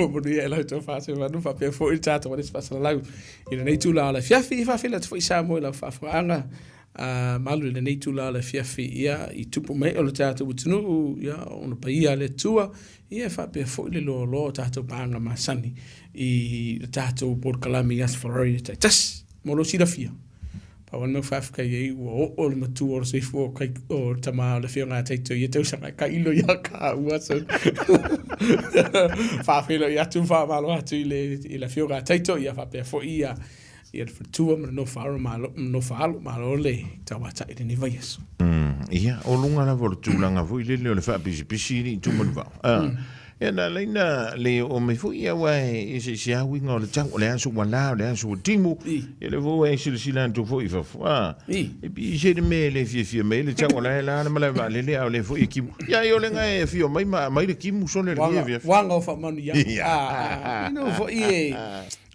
Manuia e lau tofa Semanu faapea foi le tatou alisi faasalalau i lenei itula o le afiafi. E faafeiloai atu foi Samoa i lau faafofogaaga malu i lenei itula o le afiafi ia i tupu ma ee o le tatou atunuu ia ona paia a le Atua ia e faapea foi le loaloa o tatou paaga masani i le tatou polokalame i Aso Faraile taitasi. Mo lou silafia, Pau lava le mea ua faafetai ai ua oo le matua o le soifua o kai o le tama o le afioga a Taito i ia tausaga e tailo ia kāua so faafeiloai atu ma faamalo atu i le i le afioga a Taito ia faapea foi ia ia le faletua ma le nofo alo malo nofo alo malo le tauatai i lenei vaiaso. Ia, o luga lava o le tulaga foi lele o le faapisipisi i alii Tumaluvao. Ah, Ia na ala ai na le oo mai foi aua e eseese lava uiga o le tau, o le aso ua la, o le aso ua timu, ia lea foi ua e silasila atu foi i fafo, a, e pei se le mea e le fiafia mai ai le tau, o la e la le malae vaalele a o lea foi e timu. Ia ai o le ga e afio mai ma aumai le timu sole i lenei afiafi. Uaga o faamanuiaga. A, ina foi e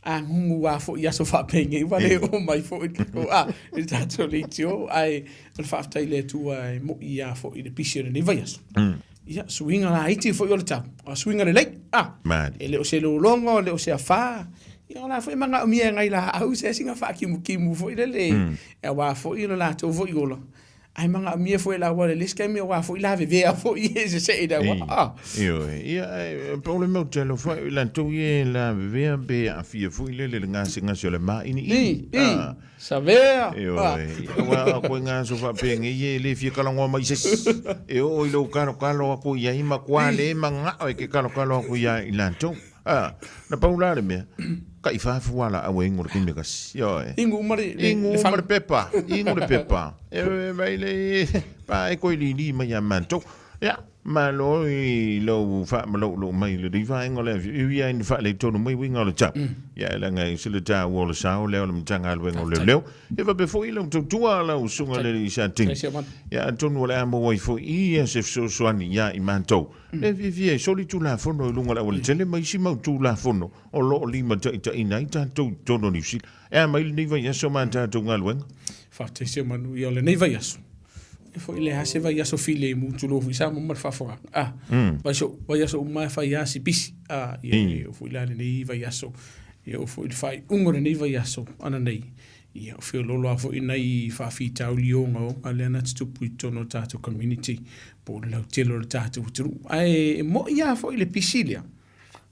agugu lava foi i aso faapenei ua le oo mai foi a, i le tatou leitio, ae o le faafetai i le Atua e moi lava foi i le pisi o lenei vaiaso. Ia, suiga laiti foi o le tau, a suiga lelei, a, e le o se lologo, e le o se afā, ia o la foi e manaomia e nai laau se asiga faakimukimū foi lele, aua foi lo latou foi ola, ae manaomia foi e le auala i le isi taimi aua foi lavevea foi e sesee i le auala, a. Ioe, ia, ae pau le mea ou te alofa ai, o i latou ia e lavevea pe aafia foi lele i le gasegase o le māʻiniʻini, a. Savea! Ioe, aua o koe nga aso faapenei e le fia talanoa mai i se isi. E oo i lou kalokalo aku i ai ma kua le manao e ke kalokalo aku ia i latou. A, na pau la le mea, kai faafu ala au e ingo le taimi e kasi. Ioe. Ingo uma le, le, Ingo uma le pepa, ingo le pepa. E mai le, pa e koe lili mai ia matou. Ia, malo i lou faamaloulou mai i lenei vaega o le afiafi. E ui lava ina faaletonu mai uiga o le tau, ia e leaga e ese le taua o le sao lea o le Matagaluega o Leoleo. Ia faapea foi lau tautua lau Susuga i le Alii Satini. Ia atonu o le a maua ai foi ia se fesoasoani ia i matou. Le fiafia e soli Tulafono i luga o le aualatele ma isi mau Tulafono o lo o limataitaiina ai tatou i totonu o Niu Sila. E a mai lenei vaiaso ma a tatou galuega? Faafetai se manuia o lenei vaiaso. E foi le a se vaiaso filemu tulou foi Samoa ma le faafofogaaga. Ah, vaiaso, vaiaso uma e fai lava si pisi. Ah, ia e oo foi la lenei vaiaso, ia oo foi le faaiuga o lenei vaiaso ananei. Ia o feoloolo lava foi nai faafitauli ogaoga lea na tutupu i totonu o le tatou community po o le lautele o le tatou atunuu. Ae e moi lava foi le pisi lea.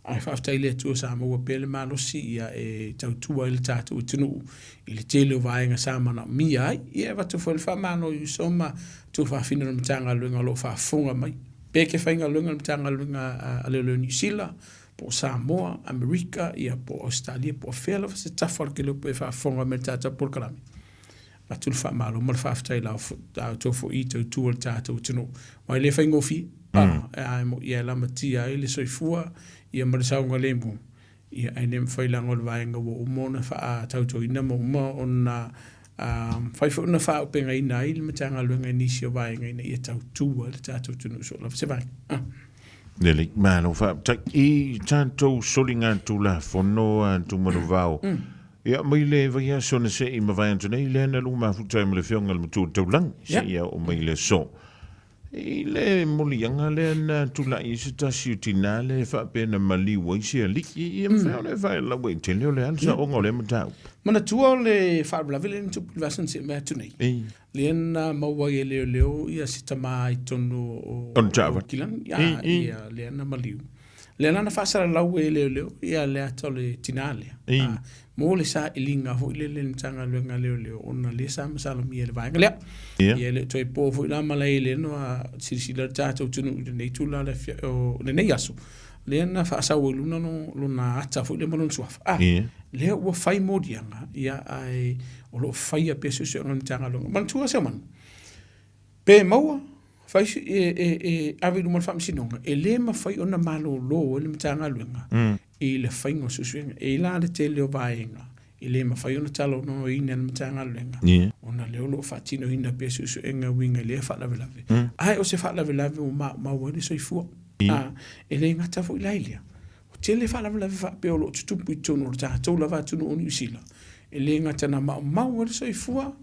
Ae faafetai i le Atua sa maua pea le malosi ia e tautua ai le tatou atunuu i le tele o vaega sa manaomia ai. Ia e avatu foi le faamalo i uso ma tuafafine o le Matagaluega o lo o faafofoga mai. Pe ke faigaluega le Matagaluega a Leoleo Niu Sila, po o Samoa, Amerika, ia po o Ausetalia, po o fea lava se tafa o le kelope e faafofoga mai i le tatou polokalame. Avatu le faamalo ma le faafetai i la outou foi tautua i le tatou atunuu. Aua e le faigofie, a e moni e lamatia ai le soifua ia ma le saogalemu, ia ae le mafai leaga o le vaega ua uma ona faatautoina ma uma ona fai foi ona faaaupegaina ai le Matagaluega i nisi o vaega ina ia tautua ai le tatou atunuu so o lava se vaega. Lelei, malo faafetai i tatou soligatulafono a Tumanuvao. Ia, mai le vaiaso na se i mavae atu nei, lea na luma mafuta ai ma le Afioga i le Matua o le Taulaga, seia oo mai le aso. I le moliaga lea na tulai ai se tasi o tina lea e faapea na maliu ai se alii, ia mafai ona e faalautele o le a le saoga o lea mataupu. Manatua o le faalavelave lea na tupu i le vaiaso na se i mavae atu nei, lea na maua ai e leoleo ia se tama i totonu o Kilani, ia lea na maliu. Lea la na faasalalau e leoleo ia le ata o le tinā lea. A, mo le sailiga foi lele i le Matagaluega a Leoleo ona lea sa masalomia i le vaega lea. Ia e le o toe po foi la malae lea na silasila le tatou atunuu i lenei itula o lenei aso, lea na faasau ai luna lona ata foi lea ma lona suafa. A, lea ua fai moliaga, ia ae o lo o faia pea suesuega a le Matagaluega. Manatua Seumanu, pe maua Fai e, e, e ave i luma o le faamasinoga, e le mafai ona malolo ai le Matagaluega i le faiga o suesuega. E i la le tele o vaega e le mafai ona talanoaina e le Matagaluega, ona lea o lo o faatinoina pea suesuega e uiga i lea faalavelave. Ae o se faalavelave ua maumau ai le soifua. A, e le gata foi la i lea, o tele faalavelave faapea o lo o tutupu i totonu o le tatou lava atunuu o Niu Sila, e le gata na maumau ai le soifua,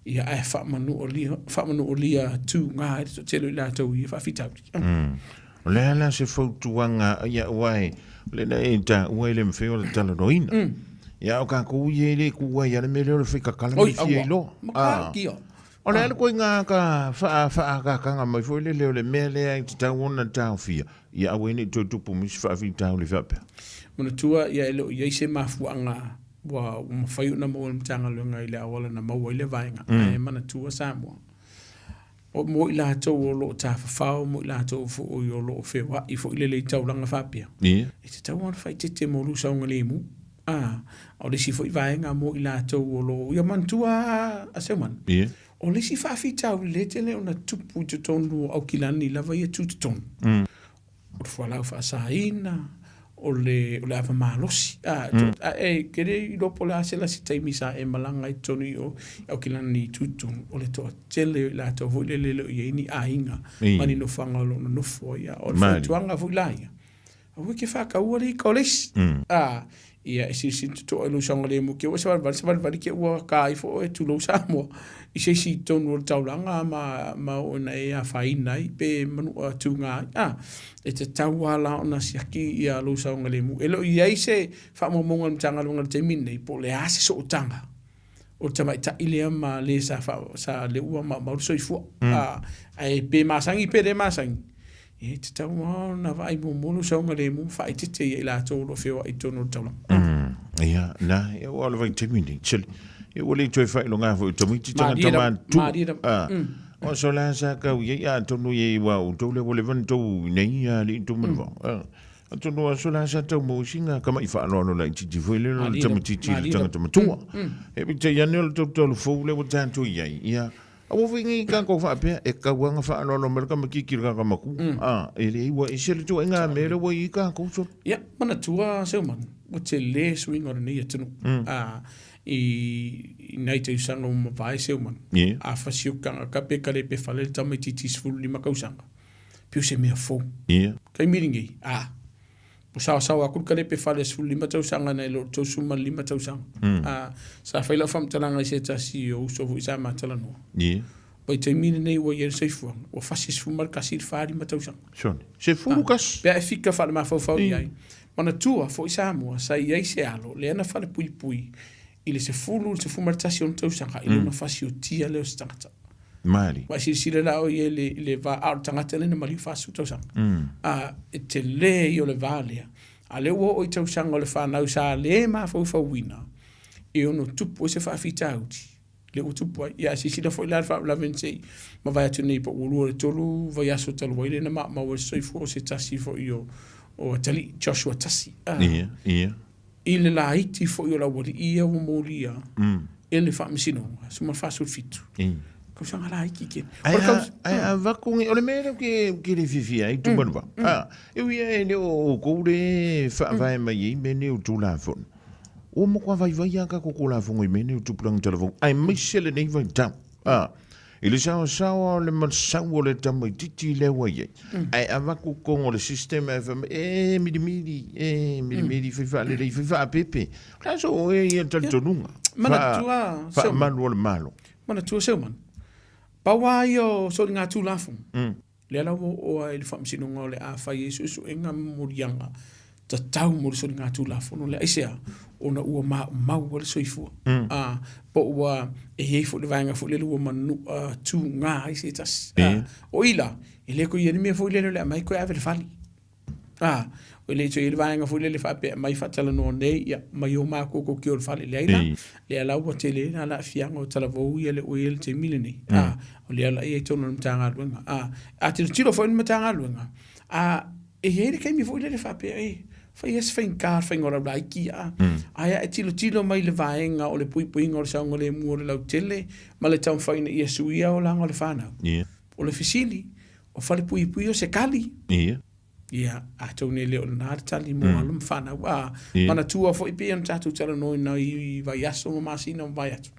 Ia ae faamanuolia, faamanuolia tūgā ai le toatele o i latou i ia faafitauli. Mm. O le a la se fautuaga ia aua e o lena e taua e le mafai ona talanoaina. Ia a o tatou ia e le tu ai lava le mea lea o le faikakala ma Oi, le fia aua. iloa. Matua kia. O le a le koiga ka faaakaaga mai foi lele o le mea lea e tatau ona taofia, ia aua ai ne i toe tupu mai se faafitauli faapea. Manatua ia e le o i ai se mafuaaga ua mafai ona maua e le Matagaluega i le auala na maua ai le vaega, ae manatua Samoa, o mo i latou o lo o tafafao, mo i latou foi o lo o feoai foi lele i taulaga faapea, e tatau ona faaeteete mo lou saogalemu. O le isi foi vaega mo i latou o lo o, ia manatua a Seuman, o le isi faafitauli lea e tele ona tupu i totonu o Aukilani lava ia tutotonu, o le fualaau faasaina, o le o le ava malosi. A, mm. a e ke le iloa po o le a se lasi taimi sa e malaga ai totonu i o i Aukilani i tutotonu, o le toatele o i latou foi lele e le o i ai ni aiga ma ni nofoaga o lo o nonofo ai. O le fautuaga foi la ia, aua e te faataua le ika o le isi. A, ia e silasila totoa i lou saogalemu ke ua savalivali savalivali ke ua ta ifo oe tulou Samoa i se isi totonu o le taulaga ma ma oo ina e afaina ai pe manua tuga ai. A, e tatau lava la ona siaki ia lou saogalemu. E le o i ai se faamaumauga a le Matagaluega i le taimi lenei po o le a se sootaga o le tamaitai lea ma le sa fa, sa le ua maumau le soifua. A, ae pe masani pe le masani, e tatau lava ona vaai muamua lou saogalemu ma faaeteete ia i latou o lo o feoai i totonu o le taulaga. Ia, na, ia ua o le vaitaimi nei, tele. Ia ua le toe faailoga foi i tamaiti tagata matutua. Malie lava. Ah, o aso la sa kau i ai, atonu i ai ua outou lea ua leva ona tou i nei alii tumanawa. Ah, atonu o aso la sa tau maua ai sina kama'i faaaloalo laitiiti foi lea o le tamaitiiti i le tagata matua. E peitai ane o le tautalo fou lea ua tatou i ai, ia, Aua foi nei tatou faapea e tatau lava ona faaaloalo mai le tamaitiiti i le tagata matua. A, e leai ua ese le ituaiga mea lea ua i ai tatou solo. Ia, manatua Seumaga, ua tele suiga o lenei atunuu. A, i nai tausaga ua mavae Seumaga, a fasiokanga pe kalepe fale le tamaitiiti i 15 tausaga, pei o se mea fou. Taimi lenei, a, Ua saosaoa atu le kalepe fale 15 tausaga nai lo le 35 tausaga. A, sa fai lau faamatalaga i se tasi o uso foi sa ma talanoa. Vaitaimi lenei ua i ai le soifuaga, ua fasi 11 i le 45 tausaga. Sone. Se fulu kasi. Pe a e fika faalemafaufau i ai. Manatua foi Samoa sa i ai se alo lea na falepuipui i le 10 i le 11 ona tausaga i lona fasiotia lea o se tagata. Maali. Ua e silasila la oe i le, le va a o le tagata lea na maliu 40 tausaga. A, e tele ia o le va lea. A lea ua oo i tausaga o le fanau sa le mafaufauina e ono tupu ai se faafitauli, lea ua tupu ai. Ia, a silasila foi la i le faalavelave na se i mavae atu nei po ua lua i le tolu vaiaso talu ai lea na maumau ai le soifua o se tasi foi o, o atalii, Joshua Tasi. A, Ia, ia. I le laiti foi o le aualii ia ua molia e le Faamasinoga, 47 tausaga laiti tele. Ae a, ae a avatu ni, o le mea lea ou te le fiafia ai Tumanuva, a, e ui lava e le o outou le faavae mai ai mea nei o Tulafono, ua matua vaivai lava tatou Tulafono i mea nei o tupulaga talavou, aemaise lenei vaitau, a. I le saosaoa o le masau o le tamaitiiti lea ua i ai, ae avatu totonu o le system ae fai mai, e milimili, e milimili, fai faalelei, fai faapepe. O le a so oe ia le talitonuga? Manatua, Faamalu o le Malo. Manatua Seuman, pau lava ia o soligatulafono, Lea la ua oo ai i le faamasinoga o le a fai ai suesuega ma moliaga tatau mo le soligatulafono lea. Aisea? Ona ua maumau ai le soifua. A, po ua e i ai foi le vaega foi lele ua manua tuga ai se tasi. A, o i la, e le toe i ai le mea foi lele o le aumai toe ave i le fali. A, e le toe i ai le vaega foi lele faapea aumai faatalanoa nei, ia, mai o matou tou te o i le fale. Leai la, lea la ua tele ai la le aafiaga o talavou ia lea ua i ai i le taimi lenei. A, o lea la e i ai totonu o le Matagaluega. A, a tilotilo foi le Matagaluega, a, e i ai le taimi foi lele faapea, e, fai ia se faigata le faiga o lau laiti, a. Ae a e tilotilo mai i le vaega o le puipuiga o le saogalemu o le lautele ma le taumafai ina ia suia olaga o le fanau. O le fesili, O falepuipui o se kali. Ia. Ia, atonu e le o lena le tali mo alo ma fanau. A, manatua foi pei ona tatou talanoaina i vaiaso ma masina ua mavae atu.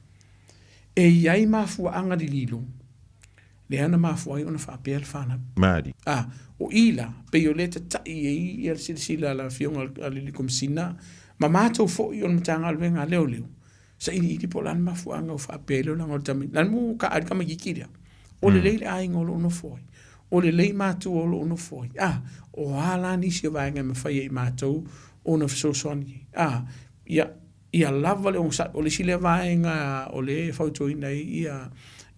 E i ai mafuaaga lililo lea na mafua ai ona faapea le fanau. Malie. A, o i la, pei o lea e tata'i ai ia le silasila a le Afioga a le Alii Komesina ma matou foi o le Matagaluega a Leoleo, sailiili po o le a le mafuaaga ua faapea ai le olaga o le tamaitiiti. La mu ka ai le tamaitiiti lea, ua lelei le aiga o lo o nofo ai. O lelei matua o lo o nofo ai. A, o a la nisi o vaega e mafai e i matou ona fesoasoani ai. A, ia, ia lava le onosai. O le isi lea vaega o lea e fautuaina ai ia,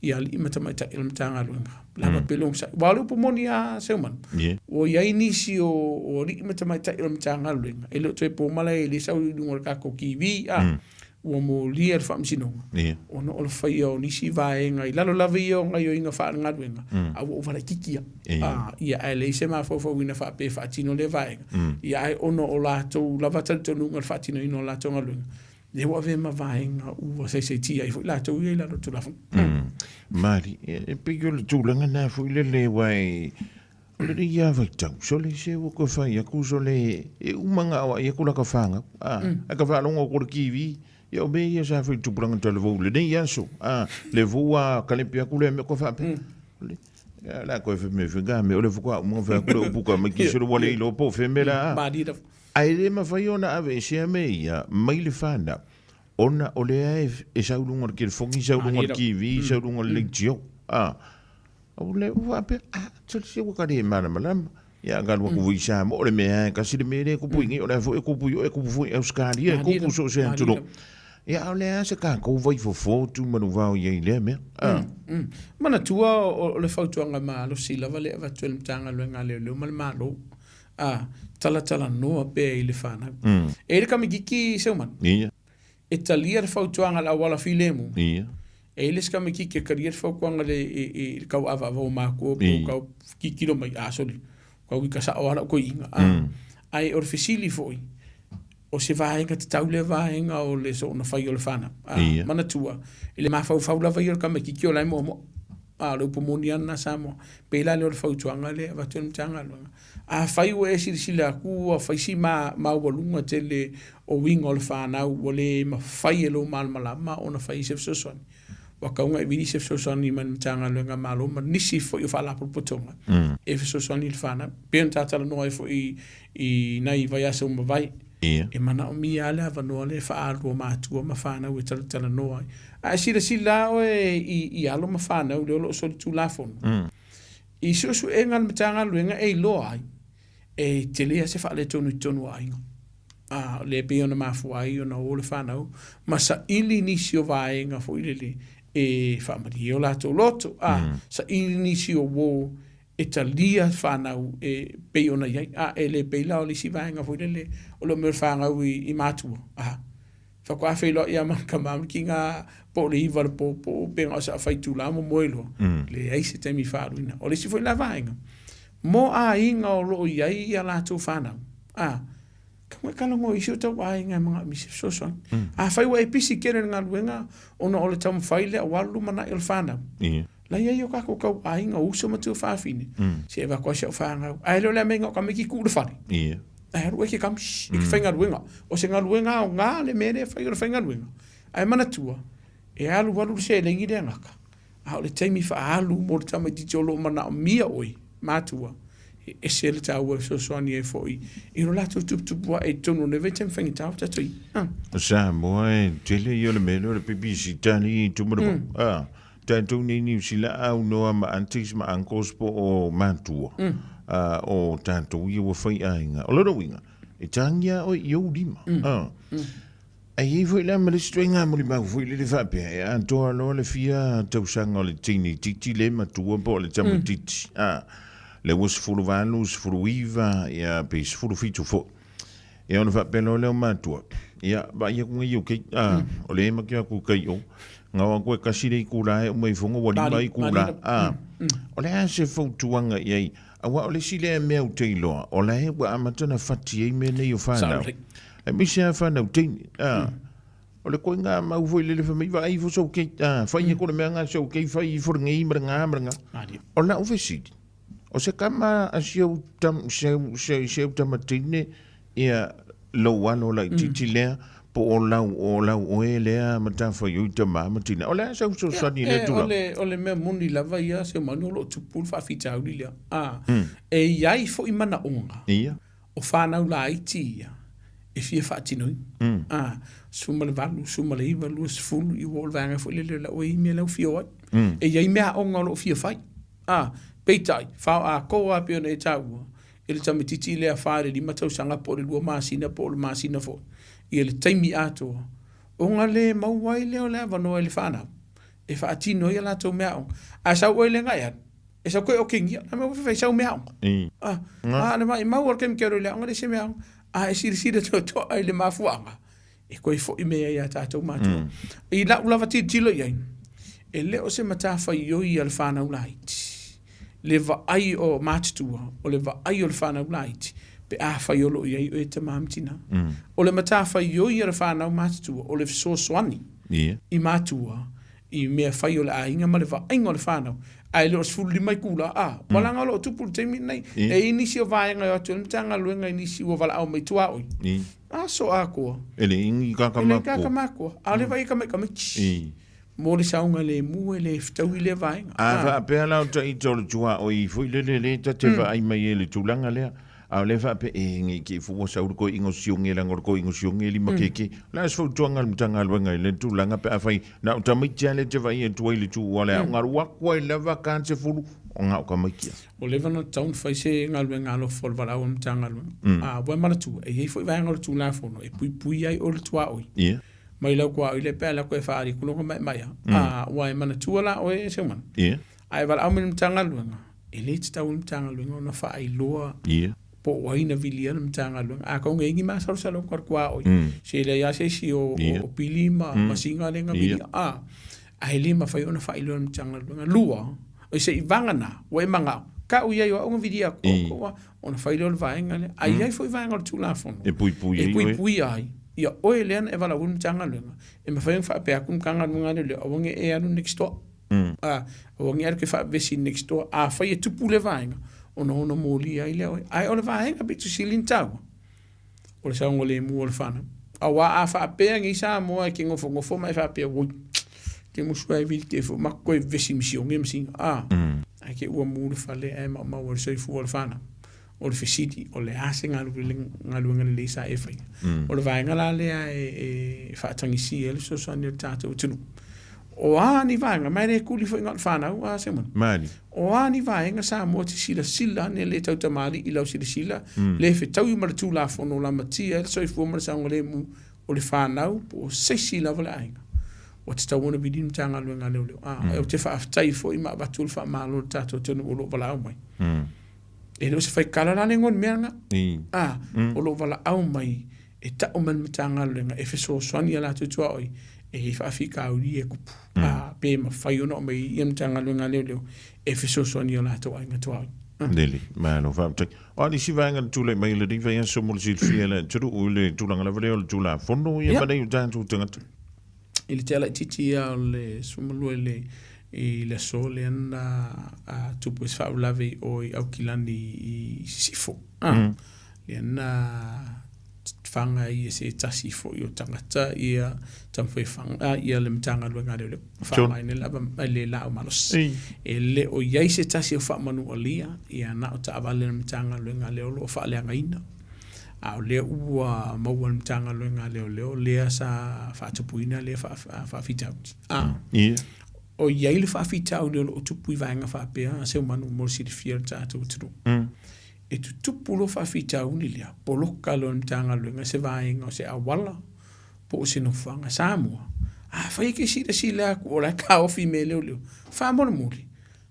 ia alii ma tamaitai o le Matagaluega. Lava pea le onosai. Aua o le upu moni lava Seumanu, ua i ai nisi o, o alii ma tamaitai o le Matagaluega e le o toe po malae e le sau i luga o le tatou TV, a, ua molia le faamasinoga Ia. ona o le faia o nisi vaega i lalo lava ia o gaioiga faalegaluega mm. a ua ova laitiiti ia. Ia. Ah, ia ae leai se mafaufauina faapea e faatino lea vaega. Mm. Ia ae ona o latou lava talitonuga i le faatinoina o latou galuega, lea ua avea ma vaega ua saisaitia ai foi latou ia i lalo o le Tulafono. Mm. Mali, e, e pei o le tulaga na foi lele aua e O lenei ia vaitau, sole se ua koe fai aku sole e uma nga awa ia kula ka whangau. Ah, mm. A ka whaalongo ko le kiwi, ia o me ia sa whai tupuranga tale vau lenei aso. Ah, le vau a kalepi aku le me ko whape. Mm. Ya la koe whe me whenga me ole fuka umunga wha kule upuka mai ki sole wale ilo po whe me la. Ai le mawhai ona ave e sea me ia mai le whanau. Ona o lea e sau luga o le kelefogi, sau luga o le TV, sau luga o le leitio. Ah, o le ua faapea, ah, sole se ua ka le malamalama. Ia ka alu atu foi i Samoa, o le mea lava e tasi le mea lea e kupu i nei, o le a foi e kupu i o, e kupu foi i Ausetalia, e kupu so o se atunuu. Ia, a o le a se tatou vaifofo tu manuvao i ai i lea mea? Ah. Manatua o le fautuaga malosi lava lea e avatu e le Matagaluega a Leoleo ma le Malo. A, talatalanoa pea i le fanau. E i le kamititi Seumanu. Ia. E talia le fautuaga a le auala filemu. Ia. E i le isi kamititi e talia le fautuaga le i, i, i le tauavaava o matua po o kau tilotilo mai, a soli, kau ika sao lava lau toeaina. A, ae o le fesili foi, o se vaega tatau lea vaega o le soona fai o le fanau. A, Ia. manatua, i le mafaufau lava ia o le tamaitiiti o la e moamoa. A, o le upu moni lava lena Samoa. Pei la lea o le fautuaga lea e avatu e le Matagaluega. Afai ua e silasila atu ua fai si maualuga tele o uiga o le fanau ua le mafai e lou malamalama ona fai i se fesoasoani, ua tatau ona e vili se fesoasoani mai le Matagaluega a Malo ma nisi foi o faalapotopotoga e fesoasoani i le fanau. E pei ona ta talanoa ai foi i nai vaiaso ua mavae, e manaomia lava le avanoa lea e faaalu o matua ma fanau e talatalanoa ai. A e silasila lava oe i alo ma fanau lea o lo o solitulafono, I suesuega a le Matagaluega e iloa ai, e tele lava se faaletonu i totonu o aiga. A, o lea e pei ona mafua ai ona o le fanau ma saili nisi o vaega foi lele e faamalie o latou loto. A, mm. saili nisi o uo e talia fanau e pei ona i ai. A, e le pei la o le isi vaega foi lele o le mea o le fanau i, i matua. A, Faatoa feiloai ia ma tama ma tiga po o le 9 le po po o pe na o se afa itula momoe loa. Leai se taimi faaaluina. O le isi foi la vaega, mo aiga o lo o i ai ia latou fanau, a, tau e talanoa i isi o tau aiga e manaomia se fesoasoani. Afai ua e pisi tele i le galuega ona o le taumafai lea ua alu lumanai o le fanau, la i ai o tatou tau aiga, o uso ma tuafafine, se e avatu ai si au fanau. Ae le o le mea o tamaiti tuu i le fale. Ae alu e ke kamisi, e ke faigaluega. O se galuega aoga le mea lea e fai o le faigaluega. Ae manatua, e alualu le seleni lea gata, a o le taimi faaalu mo le tamaitiiti o lo o manaomia oe, matua, e ese le taua e fesoasoani ai foi i lo latou tuputupu ae i totonu o lenei vaitaimi faigata o tatou i ai. O Samoa e tele ia o le mea lea o le pipisi tali i Tumalava. A, tatou nei Niu Sila aunoa ma aunties ma uncles po o matua o tatou ia ua fai aiga. O lona uiga, e tāgia oe i ou lima. Ae i ai foi la ma le isi ituaiga molimau foi lele faapea, e atoa loa le fia tausaga o le teine itiiti le matua po o le tamaitiiti, lea ua 18, 19, ia pe 17 foi. Ia ona faapea loa lea o matua, ia vaai atu nei au keiki, a, o lea e make atu i kai o, gao atu e kasi le itula e uma ifo ua lima itula, a, o le a se fautuaga i ai, aua o le isi lea mea ou te iloa, o la e ua amata ona fati ai mea nei o fanau, aemaise lava fanau teine, a, o le koiga mau foi lele fai mai, vaai ifo sou keiki, a, fai atu le mea ga sou keiki, fai ifo lenei ma lega ma lega. O lau fesili, O se kama a si ou tam, si au, si, si au tamateine, ia lou alo laitiiti lea, po o lau, o lau oe lea matafaioi tama ma tina. O le a sau fesoasoani i lea tulaga? O le, o le mea moni lava ia, Seumanu, o lo o tupu le faafitauli lea. A, e i ai foi manaoga. Ia. O fanau laiti ia e fia faatinoina. A, 18, 19, 20, ia ua oo i le vaega foi lele o lau e i mea lau fia o ai. E i ai meaaoga o lo o fia fai. A, Peitai, fao atoa lava pei ona e taua, i le tamaitiiti lea 4 i le 5 tausaga po o le 2 masina po o le masina foi, ia le taimi atoa, ona le maua ai lea o le avanoa i le fanau e faatino ai a latou meaaoga. A sau oe lea na e alu, e sau koe okegia, a mea ua fai sau meaaoga. A, a le maimau o le taimi ke alu i le aoga, e leai se meaaoga. A e silasila totoa i le mafuaaga, e toe foi mai ai ia tatou matua. I lau lava tilotilo i ai, e le o se matafaioi a le fanau laiti, le vaai o matutua, o le vaai o le fanau laiti, pe afai o lo o i ai oe tama ma tina. O le matafaioi a le fanau matutua, o le fesoasoani i matua i mea fai o le aiga ma le vaaiga o le fanau, ae le o le 15 itula, a, ua laga o lo o tupu i le taimi lenei. E i ai nisi o vaega e o atu ai le Matagaluega i nisi ua valaau mai tuaoi, aso atoa. E le i ni kaka makua. E le i kaka makua. A o le vaai i tamaiti. Mo le saogalemu e le fetaui lea vaega. A faapea la o taita o le tuaoi foi lele le ta te vaai mai ai i le tulaga lea, A o lea faapea, e, nge ke fua sau le koiinga o sioge leaga o le koiinga o sioge e lima keke. O le a se fautuaga a le Matagaluega i lea tulaga pe afai na o tamaiti lava lea e te vaai atu ai i le tu o le aoga alu atu ai lava ka sefulu, o na o tamaiti lava. Ua leva ona tatau ona fai se galuega alofa o le valaau a le Matagaluega. A ua e manatua, e i ai foi vaega o le Tulafono e puipui ai oe le tuaoi. Mai lau tuaoi lea pe a alu atu e faaali atu lona maemaea. A ua e manatua la oe Seumanu? A e valaau mai i le Matagaluega, e le tatau i le Matagaluega ona faailoa po o ai na vilia le Matagaluega. Atonu e i ai ni masalosaloga o le tuaoi, se leai lava se isi o Pili ma Masiga lea na vilia, ae le mafai ona faailoa e le Matagaluega. Lua, se i vagana ua e manao, tau i ai o au na vilia atu, ona fai lea o le vaega lea. Ae i ai foi vaega o le Tulafono e puipuia ai ia oe lea na e valaauina le Matagaluega, e mafai ona faapea atu le Matagaluega lea, aua ne i e alu next door. A, aua ne i alu e te faavesi next door. Afai e tupu lea vaega, ona ono molia ai lea o oe. Ae o le vaega pito sili ona taua, o le saogalemu o le fanau. Aua a faapea nei Samoa e te nofonofo ma e faapea, oi, te musu ai vili te fo, maku koe vesi misione ma sina. A, ae te ua mu le fale ae maumau ai le soifua o le fanau. O le fesili, o le a se galuega lelei sa e faia? O le vaega la lea e faatagisia ai le fesoasoani a le tatou atunuu. O a ni vaega, ma e le kuli foi na o le fanau a Simon. Mali. O a ni vaega Samoa te silasila ane le tautamalii i lau silasila, le fetaui ma le Tulafono lamatia ai le soifua ma le saogalemu o le fanau po o se isi lava le aiga. Ua tatau ona vili le Matagaluega a Leoleo. A, ou te faafetai foi ma avatu le faamalo i le tatou atunuu o lo o valaau mai. E le o se faikala la le igoa o le mea lena. A, o lo o valaau mai e tau mai le Matagaluega e fesoasoani i a latou tuaoi e i ai faafitauli ia e tupu. A, pe mafai ona aumai ia Matagaluega a Leoleo e fesoasoani i o latou aiga tuaoi. Lelei, malo faafetai. O a nisi vaega na tulai mai i lenei vaiaso mo le silafia e le atunuu i le tulaga lava lea o le Tulafono ia ma nei o tatou tagata? I le tea laitiiti ia o le 12 i le i le aso lea na tupu ai se faalavelave i o i Aukilani i Sisifo. Lea na faga ai e se tasi foi o tagata ia taumafai e faga ia le Matagaluega a Leoleo, faaaogaina le ava le laau malosi. E le o i ai se tasi o faamanualia, ia na o taavale a le Matagaluega a Leoleo o lo o faaleagaina. A o lea ua maua e le Matagaluega a Leoleo lea sa faatupuina lea faafitauli. A o i ai le faafitauli o lo o tupu i vaega faapea, Seumanu, mo le silafia e le tatou atunuu. E tutupu loa faafitauli lea, poloka loa e le Matagaluega se vaega o se auala po o se nofoaga Samoa. Afai e te silasila atu o la e taofi mea leoleo, faamolemole,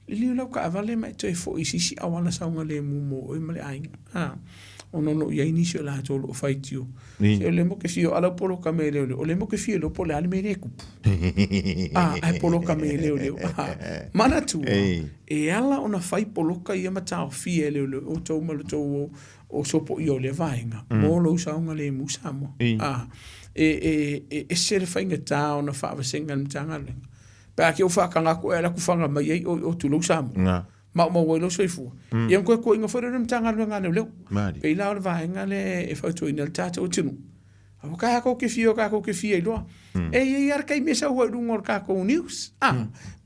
liliu lau taavale ma e toe foi i se isi auala saogalemu mo oe ma le aiga. A, ona o lo o i ai nisi o latou o lo o faitio. Se o lea mo te fia o alau poloka me leoleo, o lea mo te fia iloa po o le a le mea lea e tupu. A, ae poloka me leoleo. A, manatua, e ala ona fai poloka ia ma taofia e leoleo outou ma le tou o sopoia o lea vaega mo lou saogalemu Samoa. A, e ese le faigata ona faavasega e le Matagaluega. Pe a ke ua faataga atu e ala atu faga mai ai oi o tulou Samoa. Maumau ai lou soifua. Ia ona toe tuuaiga foi lea o le Matagaluega a Leoleo. Pei la o le vaega lea e fautuaina ai le tatou atunuu. Aua tatou te fia o tatou te fia iloa. E i ai lava le taimi e sau ai i luga o le tatou news,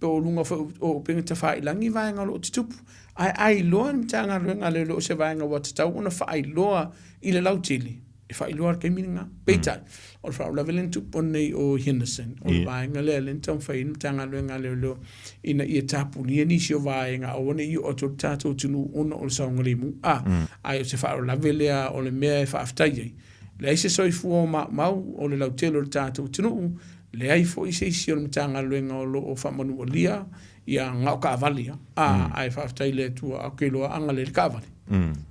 po o luga foi o upega tafailagi vaega o lo o tutupu. Ae a iloa e le Matagaluega a Leoleo o se vaega ua tatau ona faailoa i le lautele. E faailoa le taimi lena. Peitai, o le faalavelave lea na tupu nei o Henderson, o le vaega lea lea na taumafai ai le Matagaluega a Leoleo ina ia tapunia nisi o vaega aua ne i oo atu i le tatou atunuu ona o le saogalemu. A, ae o se faalavelave lea o le mea e faafetai ai, leai se soifua o maumau o le lautele o le tatou atunuu, leai foi se isi o le Matagaluega o lo o faamanualia ia na o taavale lava. A, ae faafetai i le Atua, ou te iloa a galei le taavale,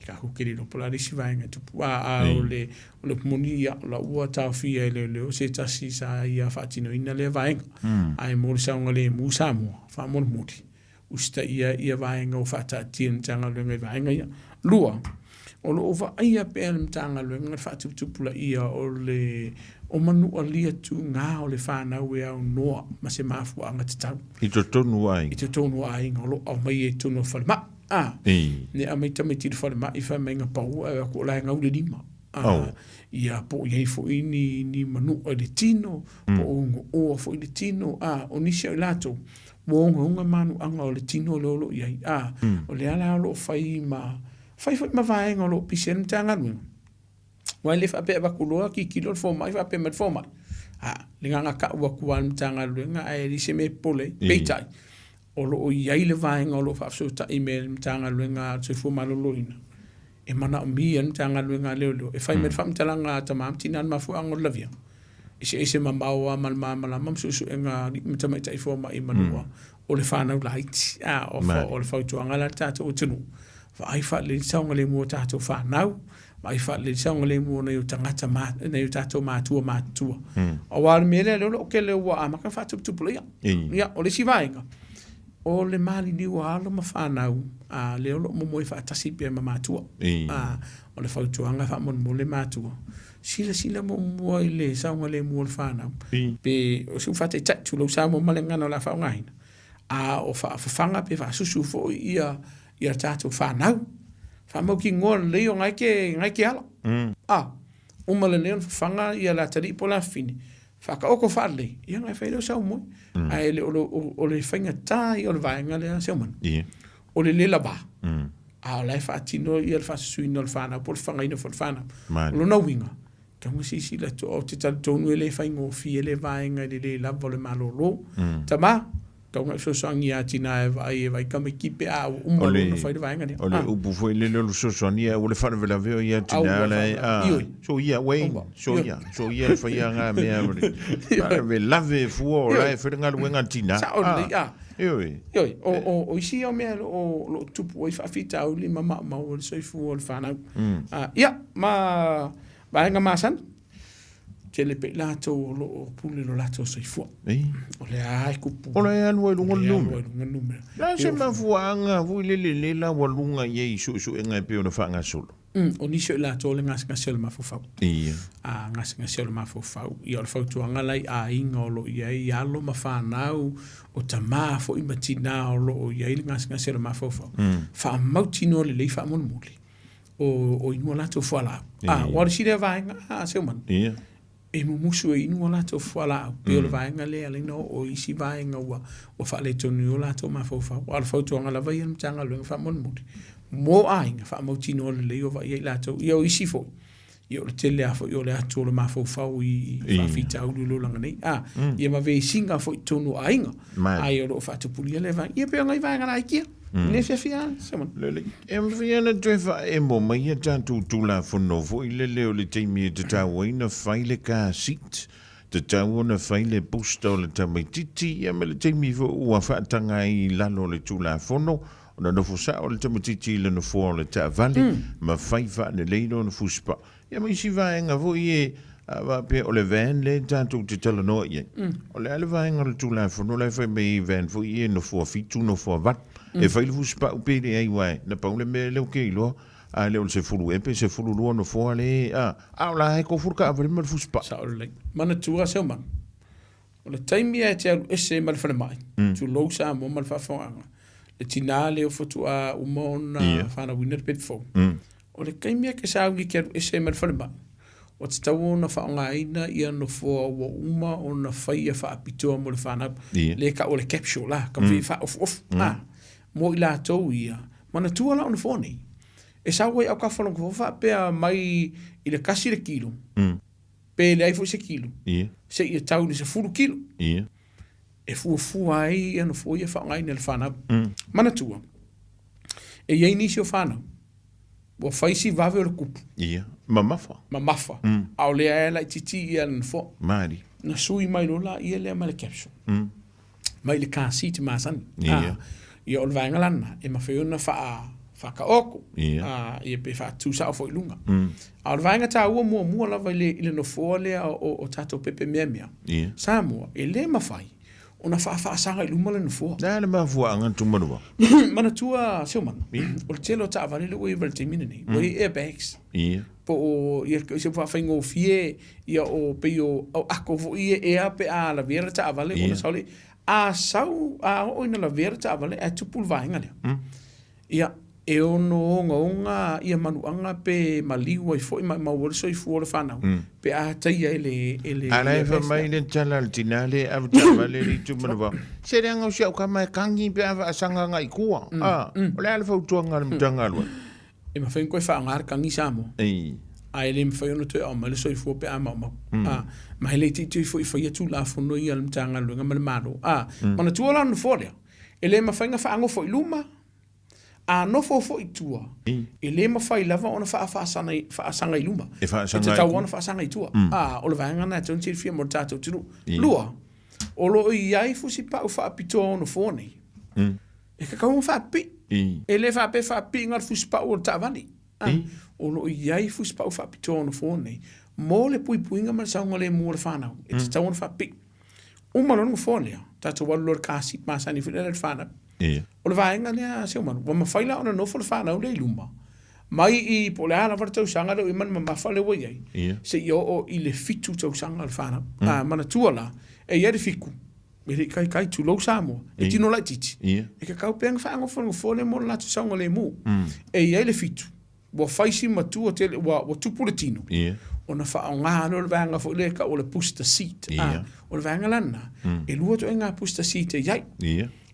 tatou te le iloa po o le a le isi vaega e tupu. A, a o le, o le upu moni, ia, o la ua taofia e leoleo se tasi sa ia faatinoina lea vaega. Ae mo le saogalemu Samoa, faamolemole, usitaia ia vaega ua faataatia e le Matagaluega i vaega ia. Lua, o lo o vaaia pea e le Matagaluega le faatuputupulaia o le o manualia tuga o le fanau e aunoa ma se mafuaaga tatau. I totonu o aiga. I totonu o aiga o lo o aumaia i totonu o falemai. A, ne aumai tamaiti i le falemai fai mai na pau ae atu o la e gau le lima. A, ia po o i ai foi ni, ni manua i le tino, po o ugooa foi le tino. A, o nisi o i latou, ua ogaoga manuaga o le tino lea o lo o i ai. A, o lea la o lo o fai ma, fai foi ma vaega o lo o pisi ai le Matagaluega. Aua e le faapea e avatu loa tilotilo le fomai faapea mai le fomai, a, le agaga tau atu lava a le Matagaluega ae leai se mea e popole ai. Peitai, o lo o i ai le vaega o lo o faafesootai me le Matagaluega a le Soifua Maloloina e manaomia e le Matagaluega a Leoleo e fai mai le faamatalaga a tama ma tina i le mafuaaga o le laviaga. Eseese mamao lava ma le malamalama ma suesuega a alii ma tamaitai fomai i manua o le fanau laiti. A, o le fautuaga la i le tatou atunuu, vaai faalelei le saogalemu o tatou fanau, vaai faalelei le saogalemu o nai o tagata ma, nai o tatou matua matutua. Aua o le mea lea, lea o lo o tele ua amata ona faatuputupulaia. Ia, o le isi vaega, o le maliliu o alo ma fanau, a, lea o lo o momoe faatasi pea ma matua. A, o le fautuaga faamolemole matua, silasila muamua i le saogalemu o le fanau. Pe o se faataitai, tulou Samoa ma le gagana o le a faaaogaina, a o faafafaga pe faasusu foi ia ia tatou fanau. Faamautinoa lelei o na e te, na e te ala. A, uma lelei ona fafaga ia le atalii po o le afafine, faataoto faalelei, ia ona e fai lea o sau moe. Ae le o, o le faigata ia o le vaega lea Seumanu, o le le lava, a o la e faatino ia le faasusuina o le fanau po o le fafagaina foi o le fanau. O lona uiga, tatau ona silasila totoa, ou te talitonu e le faigofie le vaega i le le lava o le malolo. Tama, tatau ona e fesoasoani ia tina e vaai e vaai tamaiti pe a ua uma loa ona fai le vaega lea. O le upu foi lele o le fesoasoani aua le faalavelave o ia tina la e, a, soia, Wayne, soia, soia le faia ngā mea o le faalavelave fua o la e fai le galuega a le tina. Sao lelei, a. Ioe. Ioe, o, o, o isi ia o mea o lo o tupu ai faafitauli ma maumau o le soifua o le fanau. Ia, ma vaega masani, tele pea i latou o lo o pule i lo latou soifua. O lea e tupu. O lea e alu ai i luga le numera. I luga le numera. La se mafuaaga foi lele le laualuga i ai i suesuega e pei ona faagasolo. O nisi o i latou o le gasegase o le mafaufau. Ia. A gasegase o le mafaufau. Ia o le fautuaga la i aiga o lo o i ai alo ma fanau, o tama foi ma tina o lo o i ai le gasegase o le mafaufau. Faamautinoa lelei faamolemole o, o inu a latou fualaau. A, ua o le isi lea vaega, a, Seumanu. Ia. E mumusu e inu a latou fualaau. Pei o le vaega lea e ala ai ona oo i isi vaega ua, ua faaletonu ai o latou mafaufau. A o le fautuaga lava ia a le Matagaluega faamolemole, mo aiga, faamautinoa lelei o vaai ai latou. Ia o isi foi, ia o le tele lava foi o le atu o le mafaufau i faafitauli o le olaga nei. A, ia ma vesiga foi i totonu o aiga. Ae o lo o faatupulia lea vaega. Ia pei o nai vaega laiti ia. Le fiafia lava, Simon. Lelei. E mafai ona toe faaemo mai a tatou Tulafono foi lele o le taimi e tatau ai ona fai le car seat, tatau ona fai le booster o le tamaitiiti, ia ma le taimi foi ua faataga ai i lalo o le Tulafono ona nofo sao le tamaitiiti i le nofoa o le taavale ma fai faalelei lona fusipaa. Ia ma isi vaega foi e faapea o le van lea tatou te talanoa i ai. O le a le vaega o le Tulafono la e fai mai ai van foi ia e nofoa fitu, nofoa valu. E fai le fusipau pe leai aua na pau le mea lea ou te iloa, a le o le 10 ea pe 12 nofoa lea, a, a o la e tofu le taavale ma le fusipau. Sao lelei. Manatua Seumanu, o le taimi lava e te alu ese ai ma le falemai, tulou Samoa ma le faafofogaaga, le tina lea faatoa uma ona fanauina le pepe fou, o le taimi lava e te sauni e te alu ese ai ma le falemai, ua tatau ona faaaogaina ia nofoa ua uma ona faia faapitoa mo le fanau, lea e tau o le capsule la, ka mea faaofuofu, mo i latou ia, manatua la o nofoa nei. E sau ai autafa o le nofoa faapea mai i le 1 le kilo, pe leai foi se kilo, seia tau i le 10 kilo. E fuafua ai ia nofoa ia e faaaogaina e le fanau. Manatua, e i ai nisi o fanau ua fai si vave o le kupu. Ia, mamafa. Mamafa, a o lea e laitiiti ia le nofoa. Malie. Na sui mai loa laia lea ma le capsule. Mai le car seat masani. Ia. Ia o le vaega la lena, e mafai ona faataoto. Ia pe faatusao foi i luga. A o le vaega taua muamua lava i le nofoa lea o tatou pepe meamea, Samoa, e le mafai ona faafaasaga i luma le nofoa. O le a le mafuaaga Tumanuvao? Manatua Seumanu, o le tele o taavale lea ua i ai i le taimi lenei, ua i ai airbags. Po o ia se faafaigofie ia o pei o ako foi ia ea pe a lavea le taavale ona sau lea. A sau, a oo ina lavea le taavale ae tupu le vaega lea, ia, e ono ogaoga ia manuaga pe maliu ai foi ma maua ai le soifua o le fanau pe a taia e le e le A la e fai mai le tala a le tina lea e ave taavale i le itu manuvao, se leaga o si au tama e kagi pe a faasaga agai i tua. A, o le a le fautuaga a le Matagaluega? E mafai ona toe faaaoga le kagi Samoa, ae le mafai ona toe aumai le soifua pe a maumau. A, ma e le itiiti foi i faia Tulafono ia a le Matagaluega ma le Malo. A, manatua la le nofoa lea, e le mafai ona faanofo i luma, a nofo foi i tua, e le mafai lava ona faasaga i luma. E tatau lava ona faasaga i tua. A, o le vaega lena e tatau ona silafia mo le tatou atunuu. Lua, o lo o i ai fusipau faapitoa o nofoa nei. E tatau ona faapipii. E le faapea e faapipii na o le fusipau o le taavale. O lo o i ai fusipau faapitoa o nofoa nei mo le puipuiga ma le saogalemu o le fanau. E tatau ona faapipii. Uma loa le nofoa lea, tatou alu loa i le car seat masani foi lea a le fanau. O le vaega lea Seumanu, ua mafai la ona nofo le fanau lea i luma, mai i po o le a lava le tausaga lea ua i ai ma le mamafa lea ua i ai, seia oo i le 7 tausaga o le fanau. A manatua la, e i ai le 7, E le i kaikai, tulou Samoa, e tino laitiiti, e kakau pea ona faanofonofo lea mo le latou saogalemu. E i ai le 7, ua fai si matua tele, ua tupu le tino, ona faaaoga lea o le vaega foi lea e tau o le booster seat. O le vaega la lena, e lua ituaiga booster seat e i ai.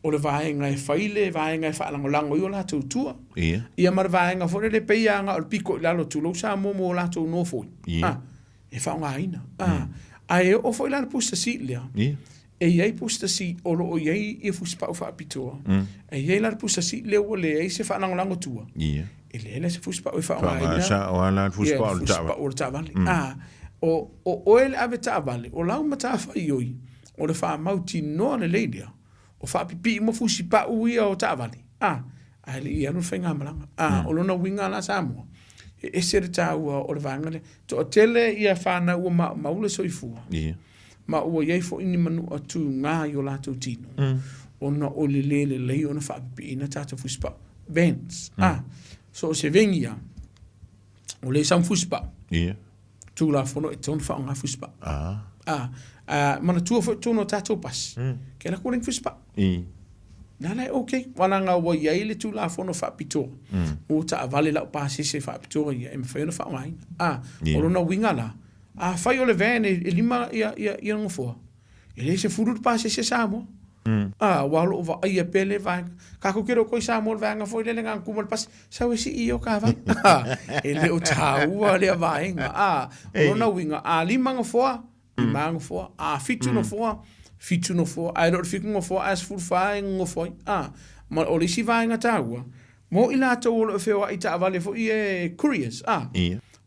O le vaega e fai le vaega e faalagolago ai o latou tua, ia ma le vaega foi lea e pei lava na o le pito i lalo, tulou Samoa, mo latou nofoi. E faaaogaina. Ae oo foi la le booster seat lea, e i ai booster seat o lo o i ai ia fusipau faapitoa, e i ai la le booster seat lea ua leai se faalagolago tua, e leai la se fusipau e faaaogaina. Sao lava la le fusipau o le taavale. O le taavale. O oe le ave taavale, o lau matafaioi, o le faamautinoa lelei lea, o faapipii uma fusipau ia o taavale, ae le i alu le faigamalaga. O lona uiga la Samoa, e ese le taua o le vaega lea. Toatele ia fanau ua maumau le soifua, ma ua i ai foi ni manua tuga i o latou tino, ona o le le lelei ona faapipiina tatou fusipau. Vents. So o se vengi lava, o lea e sau ma fusipau. Tulafono e tatau ona faaaoga fusipau. Manatua foi totonu o tatou pasi, ke alu atu ua leai ni fusipau. Na la e ok, aua leaga ua i ai le Tulafono faapitoa mo taavale laupasese faapitoa ia e mafai ona faaaogaina. O lona uiga la, afai o le van e 5 ia nofoa, e le 10 le pasese Samoa. Aua o lo o vaaia pea lea vaega. Tatou te le o toe Samoa i le vaega foi lele na ona tu mai le pasi, sau e sii i o ta vai. E le o taua lea vaega. O lona uiga, a 5 nofoa, 5 nofoa, a 7 nofoa, 7 nofoa, ae le o le 7 nofoa ae 14 e nonofo ai. Ma o le isi vaega taua, mo i latou o lo o feoai i taavale foi ia couriers, Aua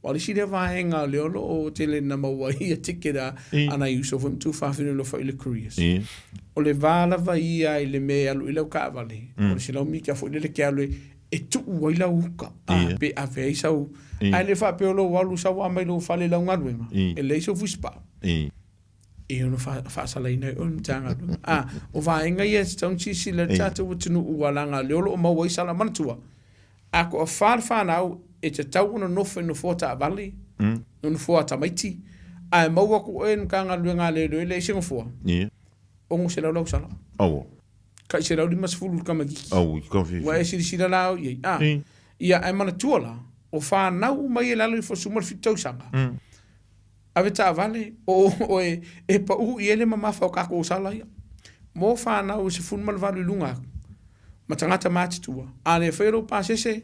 o le isi lea vaega lea o lo o tele ina maua ai ia ticket a nai uso foi ma tuafafine o lo o fai i le couriers. O le va lava ia i le mea e alu i ai lau taavale, o le 100 mita foi lele e te alu e tuu ai lau uka, pe ave ai sau, ae le faapea o lou alu sau a mai lou fale i lau galuega, e leai sou fusipau. E ono faasalaina ai oe e le Matagaluega. O vaega ia e tatau ona silasila i ai le tatou atunuu aua leaga o lea o lo o maua ai sala. Manatua, a toafa le fanau e tatau ona nofo i nofoa taavale, nofoa tamaiti, ae maua atu oe e le Matagaluega a Leoleo e leai se nofoa, $600 lau sala. Tai $150 i le tamaitiiti. Ua e silasila la i ai. Ia, ae manatua la, o fanau uma ia i lalo ifo o le 17 tausaga, Ave taavale, o oe e pau i ai le mamafa o tatou sala ia. Mo fanau e 18 i luga atu, ma tagata matutua, a le faia lou pasese,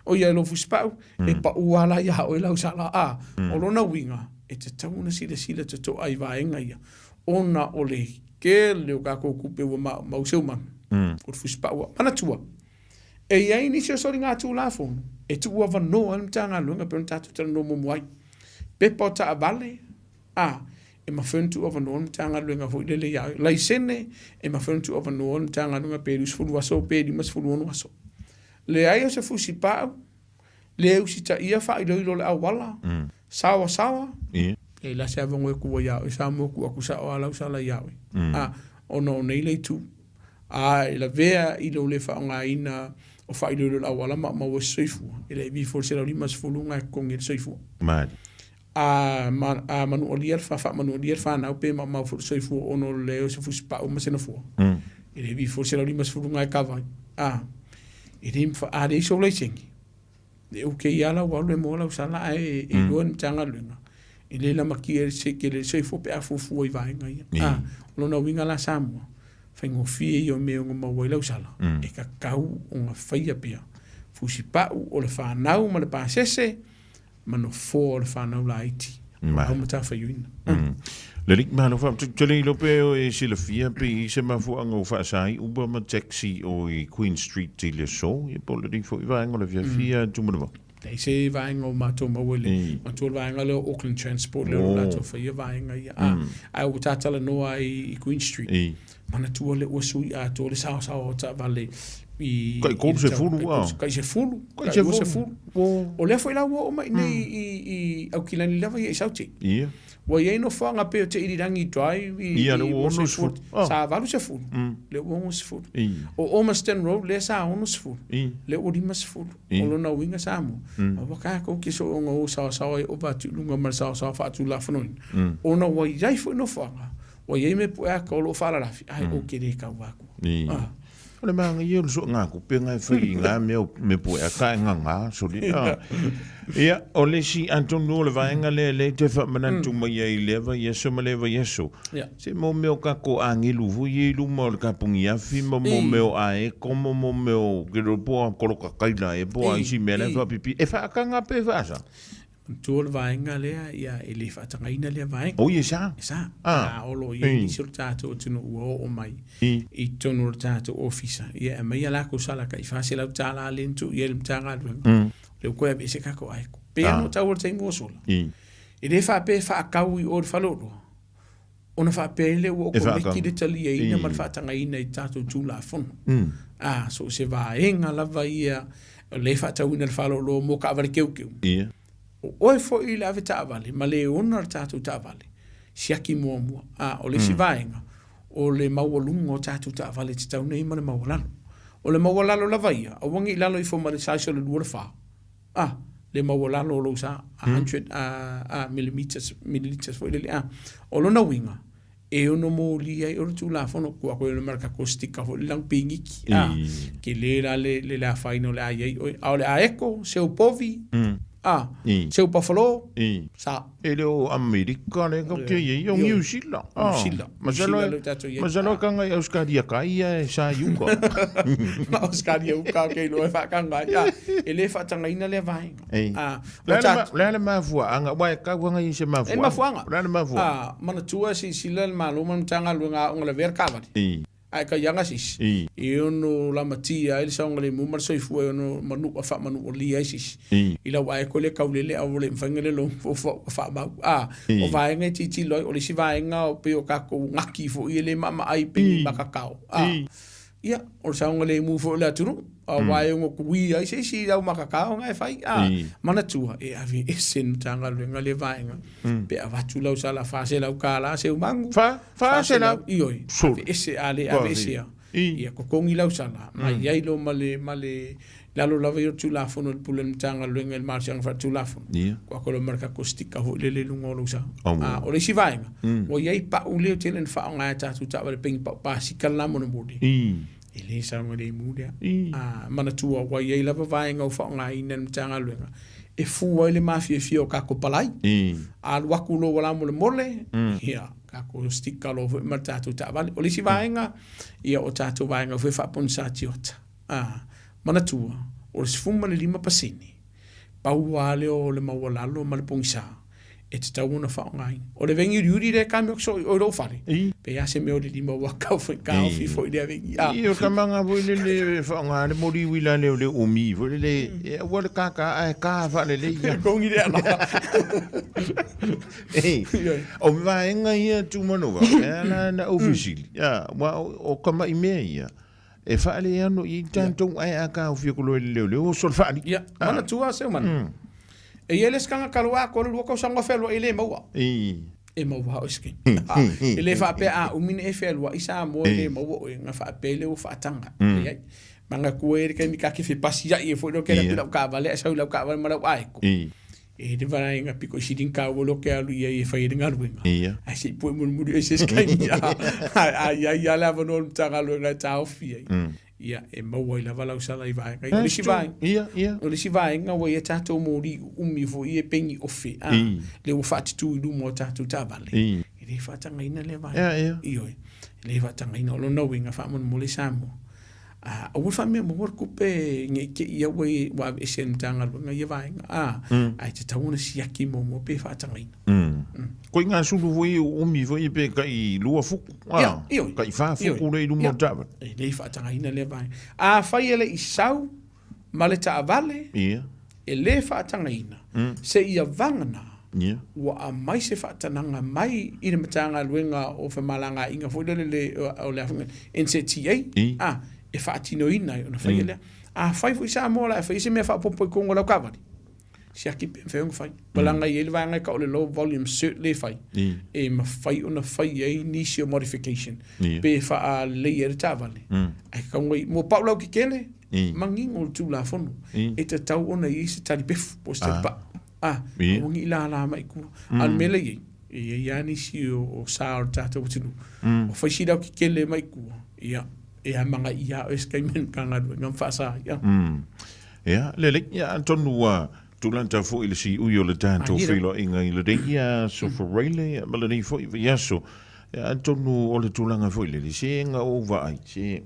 O ia lou fusipau, e pau lava la iā oe lau sala. A, o lona uiga, e tatau ona silasila totoa i vaega ia, ona o le tele o tatou tupe ua maumau seumanu, o le fusipau. Manatua, e i ai nisi o soligatulafono e tuuavanoa ai le Matagaluega e pei ona tatou talanoa muamua ai. Pepa o taavale, a, e mafai ona tuuavanoa le Matagaluega foi lele ia oe. Laisene, e mafai ona tuuavanoa le Matagaluega pe 20 aso pe 56 aso. Leai o se fusipau, le usitaia faailoilo o le auala, saoasaoa, e la se avanoa e tua iā oe Samoa tuu atu sao lava lau sala iā oe. A, ona o nei le itu, a e lavea i lou le faaaogaina o faailoilo o le auala ma maua se soifua, e le ivi ifo le 150 ga e totogi ai le soifua. A, ma, a manualia le fa, faamanualia le fanau pe maumau foi le soifua ona o le leai o se fusipau ma se nofoa. E le ivi ifo le 150 ga e kava ai. A, e le mafai, a leai sou laisene, e okay lava lau alu e moa lau sala ae e iloa e le Matagaluega, e le lamatia e le tele le soifua pe a fuafua i vaega ia. A, o lona uiga la Samoa, faigofie ia o mea e ono maua ai lau sala, e tatau ona faia pea fusipau o le fanau ma le pasese, ma nofoa o le fanau laiti o lau matafaiuina. Lelei, malo faafetai. Ou te le iloa pe e silafia pe i ai se mafuaaga ua faasa ai Uber ma taxi o i Queen Street i le aso, ia po o lenei foi vaega o le afiafi a Tumanava. Leai se vaega o matou maua i le matua o le vaega lea o Auckland Transport lea o lo o latou faia vaega ia. Ae ua ta talanoa ai i Queen Street, manatua lea ua sui atoa le saosaoa o taavale i Tai 30 a. Tai 10, tai 20. O lea foi la ua oo mai nei i Aukilani lava ia i South. Ia. Ua i ai nofoaga pei o Te Irirangi Drive i Ia, lea ua 60. Sa 80, lea ua 60. O Ormiston Road lea sa 60, lea ua 50. O lona uiga Samoa, aua tatou te soona o saosaoa e ova atu i luga ma le saosaoa faatulafonoina, ona ua i ai foi nofoaga Ua i ai mea pue aka o lo o faalalafi, ae ou te le tau aku. Ah. O le manaia o le soogatupe na e fai i na mea o mea pue aka e ngagā soli. Ah. Ia, o le isi, atonu o le vaega lea lea e te faamanatu mai ai i lea vaiaso ma lea vaiaso. Se mo mea o tatou agelu foi ia i luma o le kapuniafi ma mo mea o aeko ma mo mea o ke iloa po o koloka kaila ea po o a isi mea la e faapipi. E faakaga pe faasa? Manatua le vaega lea, ia, e le faatagaina lea vaega. Oi, e sa. E sa. Ah. A o lo o i ai nisi o le tatou atunuu ua oo mai i totonu o le tatou ofisa, ia e aumai a latou sala tai $400 lea na tuu i ai le Matagaluega, lea ua toe aveese tatou aeko. Pei lava ona tau o le taimi ua sola, e le faapea e faatau i o i le faleoloa, ona faapea ai lea ua okomeki le taliaina ma le faatagaina i tatou Tulafono. A, so o se vaega lava ia o lea e faatauina i le faleoloa mo taavale teuteu. O oe foi i le ave taavale ma le ona le tatou taavale, siaki muamua. A, o le isi vaega, o le maualuga o tatou taavale e tatau nei ma le maualalo. O le maualalo lava ia, aua ne i lalo ifo ma le size o le 2 i le 4. A, le maualalo o lou sa, 100 a, millimeters, milliliters foi lele, a. O lona uiga, e ono molia ai o le Tulafono, tuu atu ai ma le tatou sticker foi lele lanu piniki, a. Tele la le, le, le afaina o le a i ai oe. A o le aeko, seu povi, a, seu buffalo, sa. E le o Amerika lea kau te i ai, o Niu Sila. Niu Sila. Masalo e, masalo e kanga i Auskaria kai ia e sa i uka. Ma Auskaria uka o kei loa e whaakanga ai. Ah, e le whaatanga lea vaenga. Ei. Ah, o ta... Le ale mafuaanga, wa e kauanga i se mafuaanga. E mafuaanga. Le ale mafuaanga. Ah, manatua si sila le malo ma mtanga luenga o ngala ver kavali. I. Ae ka ianga sisi. I. E ono lamatia ai le saogalemu ma le soifua e ono manu'a faamanu'alia ai sisi. I. I lau ae koe le kaulele a ua le mafai ona le logo ua faamau. A, I. o vaega e tilotilo ai, o le isi vaega o pei o tatou gaki foi e le maamaai pei I. makakao. A, I. ia, o le saogalemu foi o le atunuu, aua e ono tuia ai se isi i lau makakao na e fai. A, I. manatua, e aveese e le Matagaluega lea vaega, pe avatu lau sala $400 seu magu, Fa, 400? Ioe, Sure. aveese, a le aveesea, I. ia totogi lau sala, ma i ai loa ma le, ma le, lalo lava ia o le Tulafono i le Pule a le Matagaluega i le Malosiaga Faaletulafono, Ia. kua koe loa ma le tatou sticker foi lele i luga o lou sa. Aua. A, o le isi vaega, ua i ai pau lea tele na faaaoga e tatou taavale pengi pau pasika le la molemole. I. E le saogalemu lea. I. A, manatua ua i ai lava vaega ua faaaogaina e le Matagaluega e fua ai le mafiafia o tatou palai. I. A alu atu loa ua lamolemole, ia, tatou sticker loa foi ma le tatou taavale. O le isi vaega, ia o tatou vaega foi faaponisa tiota. A, manatua, O le 15%, pau lava lea o le maualalo ma le pogisa e tatau ona faaaogaina. O le vegi uliuli lea e kame atu i lou fale, pe a se mea o le lima ua taofi foi lea vegi. Ia, o tamaga foi lele e faaaoga le moli uila lea o le umi foi lele, e aua le kaka ae ka faalelei. E kogi lea la. O vaega ia Tumanova, e ala ona ou fesili, aua o tamai mea ia, E faaleano i ai tatou ae a taofi atu loa i le leoleo, oso le faali. Ia, manatua seu mana. E i ai le isi tagata lua atoa le 2 tausaga o fealuai e le maua. E maua lava oe skin. E le faapea a umi ona e fealuai Samoa e le maua oe, ona faapea lea ua faataga. Leai. Manatua e i ai le taimi ta te fepasiai ai foi lea ou te alu atu i lau taavale ae sau i lau taavale ma lau aeko. E le vaega piko i sili taua loa ke alu i ai e fai ai le galuega. Ae se i pue mulimuli ai se isi taimi a i ai lava le avanoa o le Matagaluega e taofi ai, ia e maua ai lava lau sala i vaega ia. O le isi vaega, o le isi vaega ua i ai tatou moli uumi foi ia e peni ofe, a, lea ua faatutu i luma o tatou taavale, e le faatagaina lea vaega. Ioe, e le faatagaina. O lona uiga faamolemole Samoa, A, aua le faamea maua le tupe ne i te i ua ua aveese e le Matagaluega ia vaega, a, ae tatau ona siaki muamua pe faatagaina. Koe ngā sulu foi e umi foi pe kai 2 fuku, a, Ia, ioe. kai 4 fuku Ioe. le i luma Ia. o le taavale. E le faatagaina lea vaega. Afai e le i sau ma le taavale, Ia. e le faatagaina, seia vagana Ia. ua aumai se faatanaga mai i le Matagaluega o Femalagaaiga foi lele le, o le a foi NZTA, I. a, e faatinoina ai ona faia lea. Afai foi Samoa o le a faia se mea faaopoopo i totonu o lau taavale, siaki pe mafai ona fai. Leaga e i ai le vaega e tau o le low volume cert lea e fai, I. e mafai ona fai ai nisi o modification Ia. pe faalelei ai le taavale. Ae tatau ona i, mo pau lautetele, manino le Tulafono, e tatau ona i ai se talipefu po o se talipaa. A, aua ne i lala mai i tua. A o le mea lea e i ai, e i ai lava nisi o sa o le tatou atunuu, o fai si lautetele mai tua, ia, e amanaia lava oe se taimi e le Matagaluega ma faasa ai. Ia, lelei, ia, atonu ua tulata foi le siui o le tatou feiloaiga i lenei aso Fureile ma lenei foi vaiaso. Ia, atonu o le tulaga foi lele, se na ou vaai, se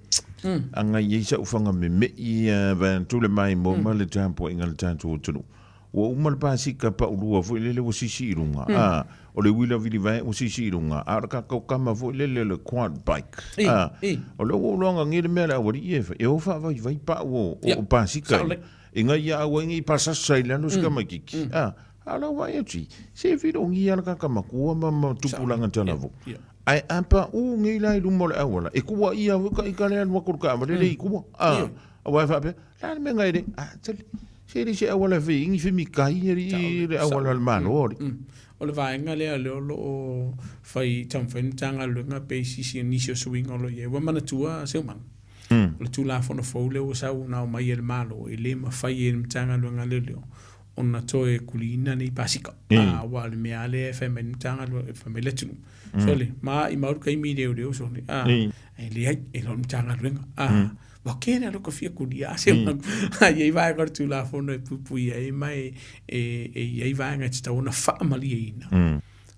agai i ai sau fanga meme'i vaeatu le maimoa ma le tapuaiga a le tatou atunuu. Ua uma le pasika paulua foi lele ua sisi i luga, a, o le uila vilivae ua sisi i luga, a o le kakau kama foi lele o le quad bike, a, o lea ua ou iloa nei le mea a le aualii ia e fai, e o faavaivai pau o pasika ia, inga ia aua ai ne i pasasa i lalo si tamaititi, a, a o lau vaai atu i, se filogia le kaka matua ma tupulaga talavou. Ae a pau nei la i luma o le auala, e tuuaia foi ka ita le alu atu o le taavale le i tua, a, aua e faapea, le a le mea na e le, a, tali, se le se auala e fai ai ni femikai alii le auala a le Malo alii. O le vaega lea o lea o lo o fai taumafai le Matagaluega pe i sisi nisi o suiga o lo o i ai. Ua manatua Seumaga, o le Tulafono fou lea ua sau na aumai e le Malo, e le mafai e le Matagaluega a Leoleo ona toe kuliina nei pasika. Aua o le mea lava lea e fai mai le Matagaluega, e fai mai le atunuu, sole, maimau le taimi i leoleo, sole, e leai, e le o le Matagaluega. Ua kē le aloka fia kulia a se a i ai vaega o le Tulafono e puipuia ai ma e i ai vaega e tatau ona faamalieina.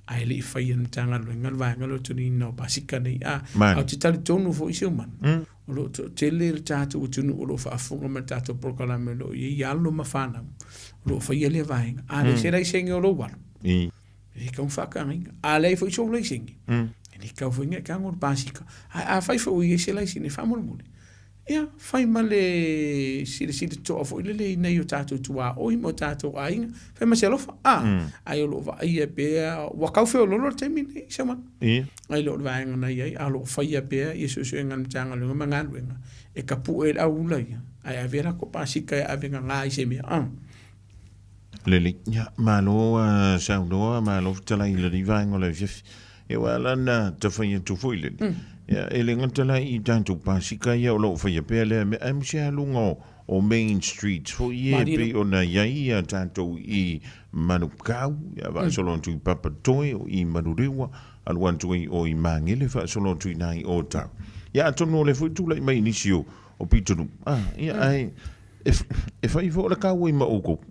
Ae le i faia e le Matagaluega le vaega lea o le toniina o pasika nei. A ou te talitonu foi Seumaga, o lo o toatele le tatou atunuu o lo o faafofoga mai i le tatou polokalame o lo o i ai alo ma fanau o lo o faia lea vaega. A leai se laisene o lou alo, e le tatau ona faatagaina. A leai foi sou laisene, e le tatau foi ona e tago le pasika. Ae afai foi ua i ai se laisene, faamolemole, ia, fai ma le silasila totoa foi lele i nai o tatou tuaoi ma o tatou aiga, fai ma se alofa, a, ae o lo o vaaia pea, ua tau feoloolo le taimi lenei, Seumaga. Ae le o le vaega na i ai, a o lo o faia pea ia suesuega a le Matagaluega ma galuega e tapue ai le auula ia, ae ave latou pasika e ave gaga ai se mea, a. Lelei, ia, malo saunoa, malo fetalai i lenei vaega o le afiafi. Ia ua ala ona tafai atu foi lele. Ia, e le gata la i tatou pasika ia o lo o faia pea lea mea, ae ma se aluga o Main Street foi ia e pei ona i ai ia tatou i Manukau, ia faasolo atu i Papatoe, o i Manurewa, alu atu ai o i Magele faasolo atu i ina i Otau. Ia atonu o lea foi tulai mai nisi o pitonuu, ia ae e fai foi o le kaua i ma outou.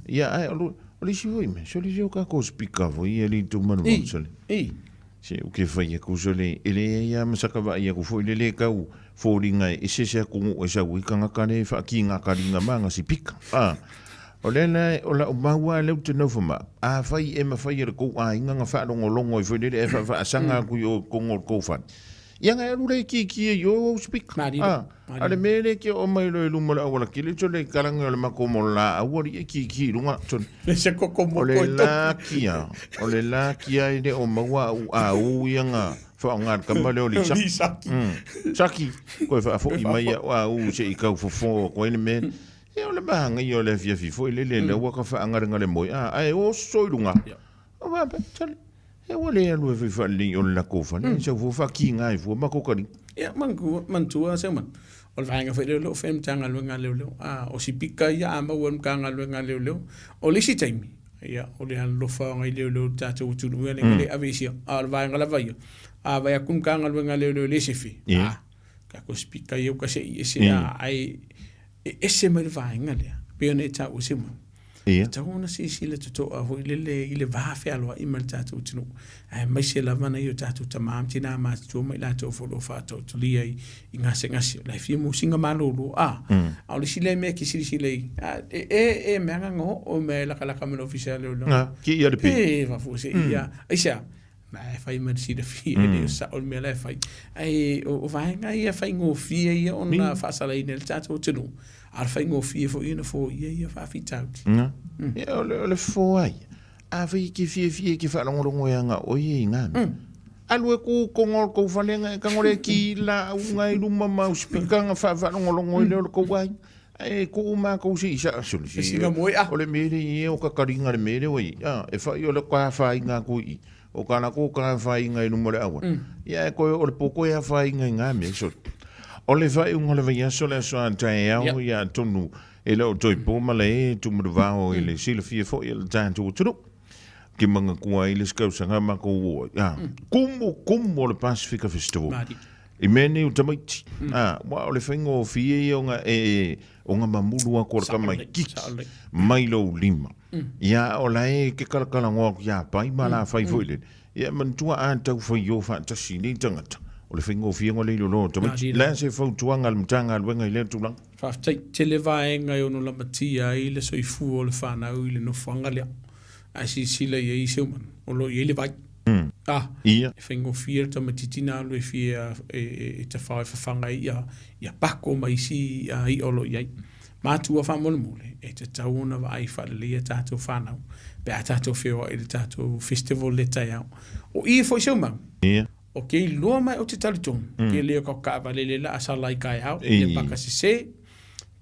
Ia ae o le isi foi mea, sole se o tatou speaker foi ia le itu Manuvao, sole. Se ou te fai atu sole, e leai lava ma saka vaai atu foi lele tau foliga e ese se atunuu e sau ai tagata lea e faakigakaliga ma ana sipika. A, o lea la o lau mau lava lea ou te nofo ma, afai e mafai e le tou aiga ona faalogologo ai foi lele ae faafaasaga atu i o i totonu o le tou fale, ia ona e alu lea e kiki ai i o ou sipika. A, a o le mea lea e te oo mai loa i luma o le aualatele, sole e talage o le matou laau alii e kiki i luga, sole. Se koko O moko le e topu. lakia, o le lakia e le o maua au au ia na faaaoga le tama lea o Lisaki. Lisaki. Saki, koe faafoi mai au au se i tau fofo atu ai le mea. Ia o le manaia o le afiafi foi lele lea ua ka faagalegale moe, a, ae oso i luga. O faapea, sole, e ua le alu e fai faalelei o le latou fale, sau fua faakiga ai fua matou taliga. Ia, manatua se manu. O le vaega foi lea o lo o fai e le Matagaluega a Leoleo. A, o sipika ia a maua e le Matagaluega a Leoleo, o le isi taimi, ia, o le alolofa o nai leoleo i le tatou atunuu ia le le aveesia. A o le vaega lava ia, a vaai atu le Matagaluega a Leoleo i le sefe, a, tatou sipika ia ua sei ese, a, ae e ese mai le vaega lea, pei ona e taua se manu. Ia. Tatau ona silasila totoa foi lele i le va fealoai ma le tatou atunuu, aemaise lava nai o tatou tama ma tina matutua ma i latou foi o lo o faataotolia i gasegase, o la e fia mosiga malolo. A, a o le isi lea mea e te silasila i ai, e, e, e mea na oo mea e lakalaka ma le ofisa o leoleo. Na, ki ia le pe. E, fafua se ia. Aisea? Na e fai ma le silafia, e le o sao le mea la e fai. Ae o vaega ia faigofie ia ona faasalaina e le tatou atunuu, a o le faigofie foi ona foia ia faafitauli. Na. Ia, o le fofo lava ia, afai e te fiafia e te faalogologo e aga oe ia i ngā mea, alu e ku konga o le tou fale nga e tago le ki laau nga i luma ma au speaker nga faalogologo ai lea o le tou aiga. Ae tuu matou se i sa sole se sina moe a. O le mea lea ia o kakaliga le mea lea ua i ai, e fai o le ka afaina atu i i, o ka latou ka afaina i luma o le auala, ia ae toe o le poto e afaina i na mea sole. O le faaiuga o le vaiaso le aso a taeao ia atonu e le o toe po malae Tumalevao i le silafia foi e le tatou atunuu. Ke manatua ai le isi tausaga matou o ai, a, kumu o le Pasifika Festival. I mea nei o tamaiti, a, ua o le faigofie ia ona e, ona mamulu atu o le tamaititi mai lou lima. Ia, o la e te kalakalanoa atu ia Pai ma la fai foi lele. Ia, manatua a tau fai o faatasi nei tagata, o le faigofie ona le iloiloa o tamaiti. O le a se fautuaga a le Matagaluega i lea tulaga? Faafetai. Tele vaega e ono lamatia ai le soifua o le fanau i le nofoaga lea. Ae silasila i ai se manu, o lo o i ai le vai. A, Ia. e faigofie le tamaitiiti na alu e fia e tafao e fafaga ai ia, ia pako ma isi i'a o lo o i ai. Matua faamolemole, e tatau ona vaai faalelei a tatou fanau pe a tatou feoai i le tatou festival lea taeao. O i foi seu mau. Ia. O ke iloa mai ou te talitonu, ke le o ka kaavale le la sala i kaeao, ia paka sese,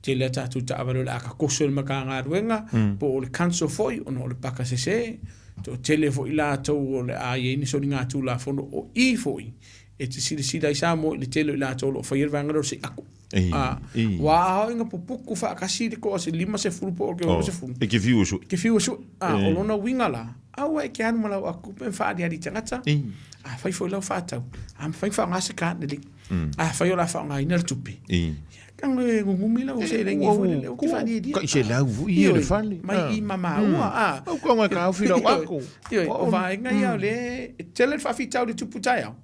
tele a tatou taavale o le a katoso i le Matagaluega, po o le council foi ona o le paka sese, toatele foi latou o le a i ai ni soligatulafono o i foi e te silasila ai Samoa i le tele o i latou o lo o faia le vaega lea o le seiaku. A, ua a oi nga pupuku faakasi le toa se 50 po o le 60. E ke fiu e sui. Ke fiu e sui. A, o lona uiga la, aua e ke alu ma lau akupe ma faaliali i tagata, a fai foi lau faatau, a mafai ona faaaoga se card lelei. A fai o le a faaaogaina le tupe, ia, tago e gugumi lau seleni foi lele, ou te faalialia. Kai se lau foi ia le fale. Mai i ma maua, a. Au ka ngai ka ofi lau ako. Ioe, o vaega ia o lea e tele le faafitauli tupu taeao.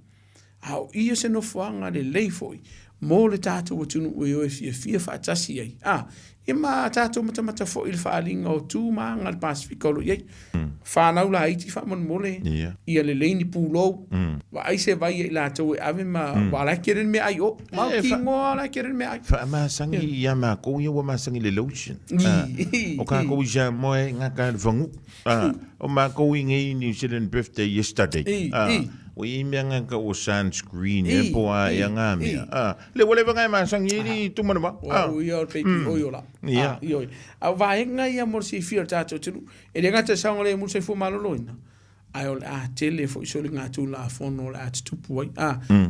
A o ia se nofoaga lelei foi mo le tatou atunuu e o e fiafia faatasi ai, a, ia ma tatou matamata foi i le faaaliga o tu ma aga a le Pasefika o lo o i ai. Fanau laiti faamolemole, ia lelei ni pulou, vaai se vai ia i latou e ave ma, aua o la e tele le meaai o, ma o kinoa o la e tele le meaai. Faamasangi ia makou ia ua masangi le lotion. O kakou i Samoa e gata le fagu. O makou i nei New Zealand birthday yesterday. Ua i ai mea gata ua sunscreen e po a ea ngā mea. Le ua leva ngai masangi e li tumanawa. Ua ui o le baby oi o la. Ioi. A o vaega ia mo le silafia o le tatou atunuu. E le gata i le saogalemu i le soifua maloloina, ae o le a tele foi soligatulafono o le a tutupu ai.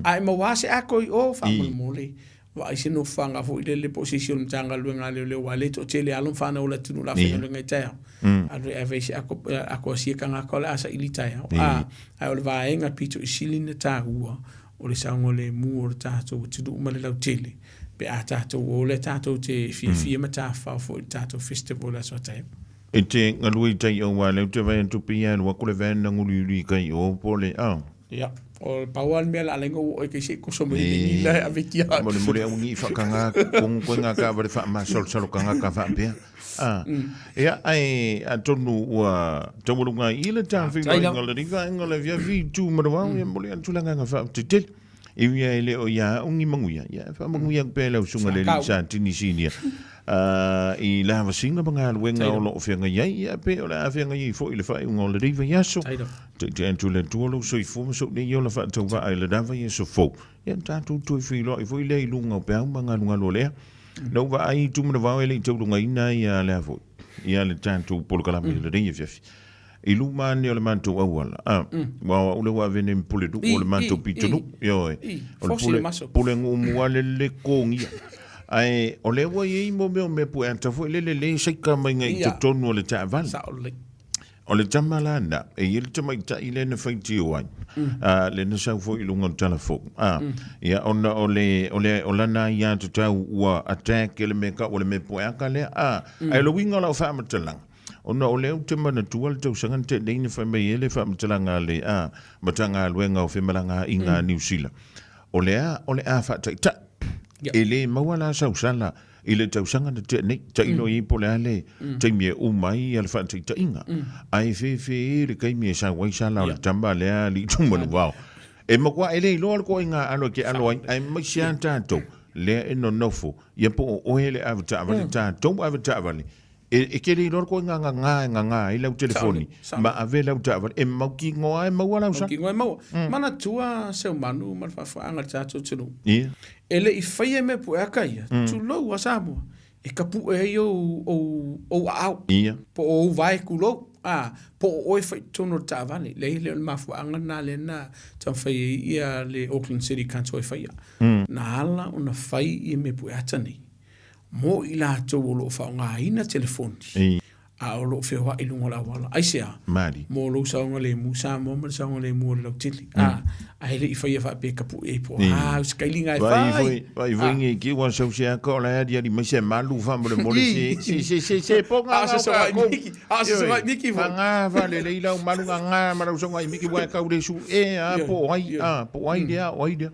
A e maua se ako i o, faamolemole, vaai se nofoaga foi lele po o se isi o le Matagaluega a Leoleo aua o lea e toatele alo ma fanau o le atunuu o le a faigaluega i taeao. Alu e ave ai se ako, ako a sia tagata o le a saili taeao. Ae o le vaega pito i sili ona taua o le saogalemu o le tatou atunuu ma le lautele pe a tatou o lea tatou te fiafia ma tafafao foi i le tatou festival i le aso a taeao. E te galue i tai aua lea ou te vaai atu pei e alu atu le van na guliuli i tai o po o le a. Ia, o le pau lava le mea le ala ai ona ou oo ai kai se i koso mai le ila e ave kia. Mo le mole au ni whakanga kongo koe ngā kāware wha masalosalo ka ngā ka whaapea. Ah. Ia, ai, atonu ua taualunga i le tāwhi Tai inga le riva inga le via vi tū marawau, ia mole atu la ngā wha te tele. I wia e le o ia ungi manguia. Ia, wha manguia ku pē lau sunga le li sa tini sinia. I la vasinga ma ngā luenga o lo o whianga iai, ia pe o le a whianga iai fo i le whai unga o le riva iaso. Te te atu le tua lou soifua ma sou nei ola faatauvaa i le lava ia so fou. Ia tatou toe feiloai foi lea i luga o peau ma galugalu o lea. Na ou vaai i Tumanavao e le i taulugaina ia lea foi. Ia le tatou polokalame i lenei afiafi. I luma ane o le matou auala. A, ua o au lea ua ave nei ma pulenuu o le matou pitonuu. Ioe. O le Fosi le pule, maso. pulenuu mua le le kogia. Ae o lea ua i ai mo mea o mea pueata foi lele le saika mai ngai i totonu o le taavale. Sao lelei. O le tama la na, e i ai le tamaitai lea na faitio ai, lea na sau foi i luga o le talafou. Ia, ona o le, o le, o lana aiatatau ua attack e le mea kau o le mea pueaka lea. Ae o le uiga o lau faamatalaga, ona o lea ou te manatua le tausaga na tea nei na fai mai ai le faamatalaga a le, Matagaluega o Femalagaaiga a Niu Sila, o lea o le a faataitai. E le maua la sau sala i le tausaga na tea nei, tailo i ai po o le a le taimi e uma ai le faataitaiga. Ae fefe le taimi e sau ai sala o le tama lea alii Tumanuvao. E matua e le iloa le koaiga alo e ke alo ai, ae maise lava tatou lea e nonofo, ia po o oe le avetaavale, tatou avetaavale, e ke le iloa le koaiga gaga e gaga ai lau telefoni ma ave lau taavale, e mautinoa e maua lau sala. Mautinoa e maua. Manatua Seumanu ma le faafofogaaga a le tatou atunuu. E le i faia mea pueaka ia, tulou a Samoa, e tapue ai ou, ou, ou aao. Po o ou vae tulou, a, po o oe fai i totonu o le taavale. Leai, le o le mafuaaga lena lea na taumafai ai ia le Auckland City Council e faia. Na ala ona fai ia mea pueata nei, mo i latou o lo o faaaogaina telefoni. A o lo o feoai i luga o le auala. Aisea? Mali. Mo lou saogalemu Samoa ma le saogalemu o le lautele. A, ae le i faia faapea e kapue ai po o a, o se kailiga e Vai fai. foi, vai foi nge ki ua sau se aka o la ali ali mai se malu fa mo le mole se se se se se po A nga o se nga songa ka i ko. miki, a o se songa i miki foi. Nga fa le le lau malu nga nga ma lau songa i miki wa kau le su e a po ai a po ai lea o ai lea.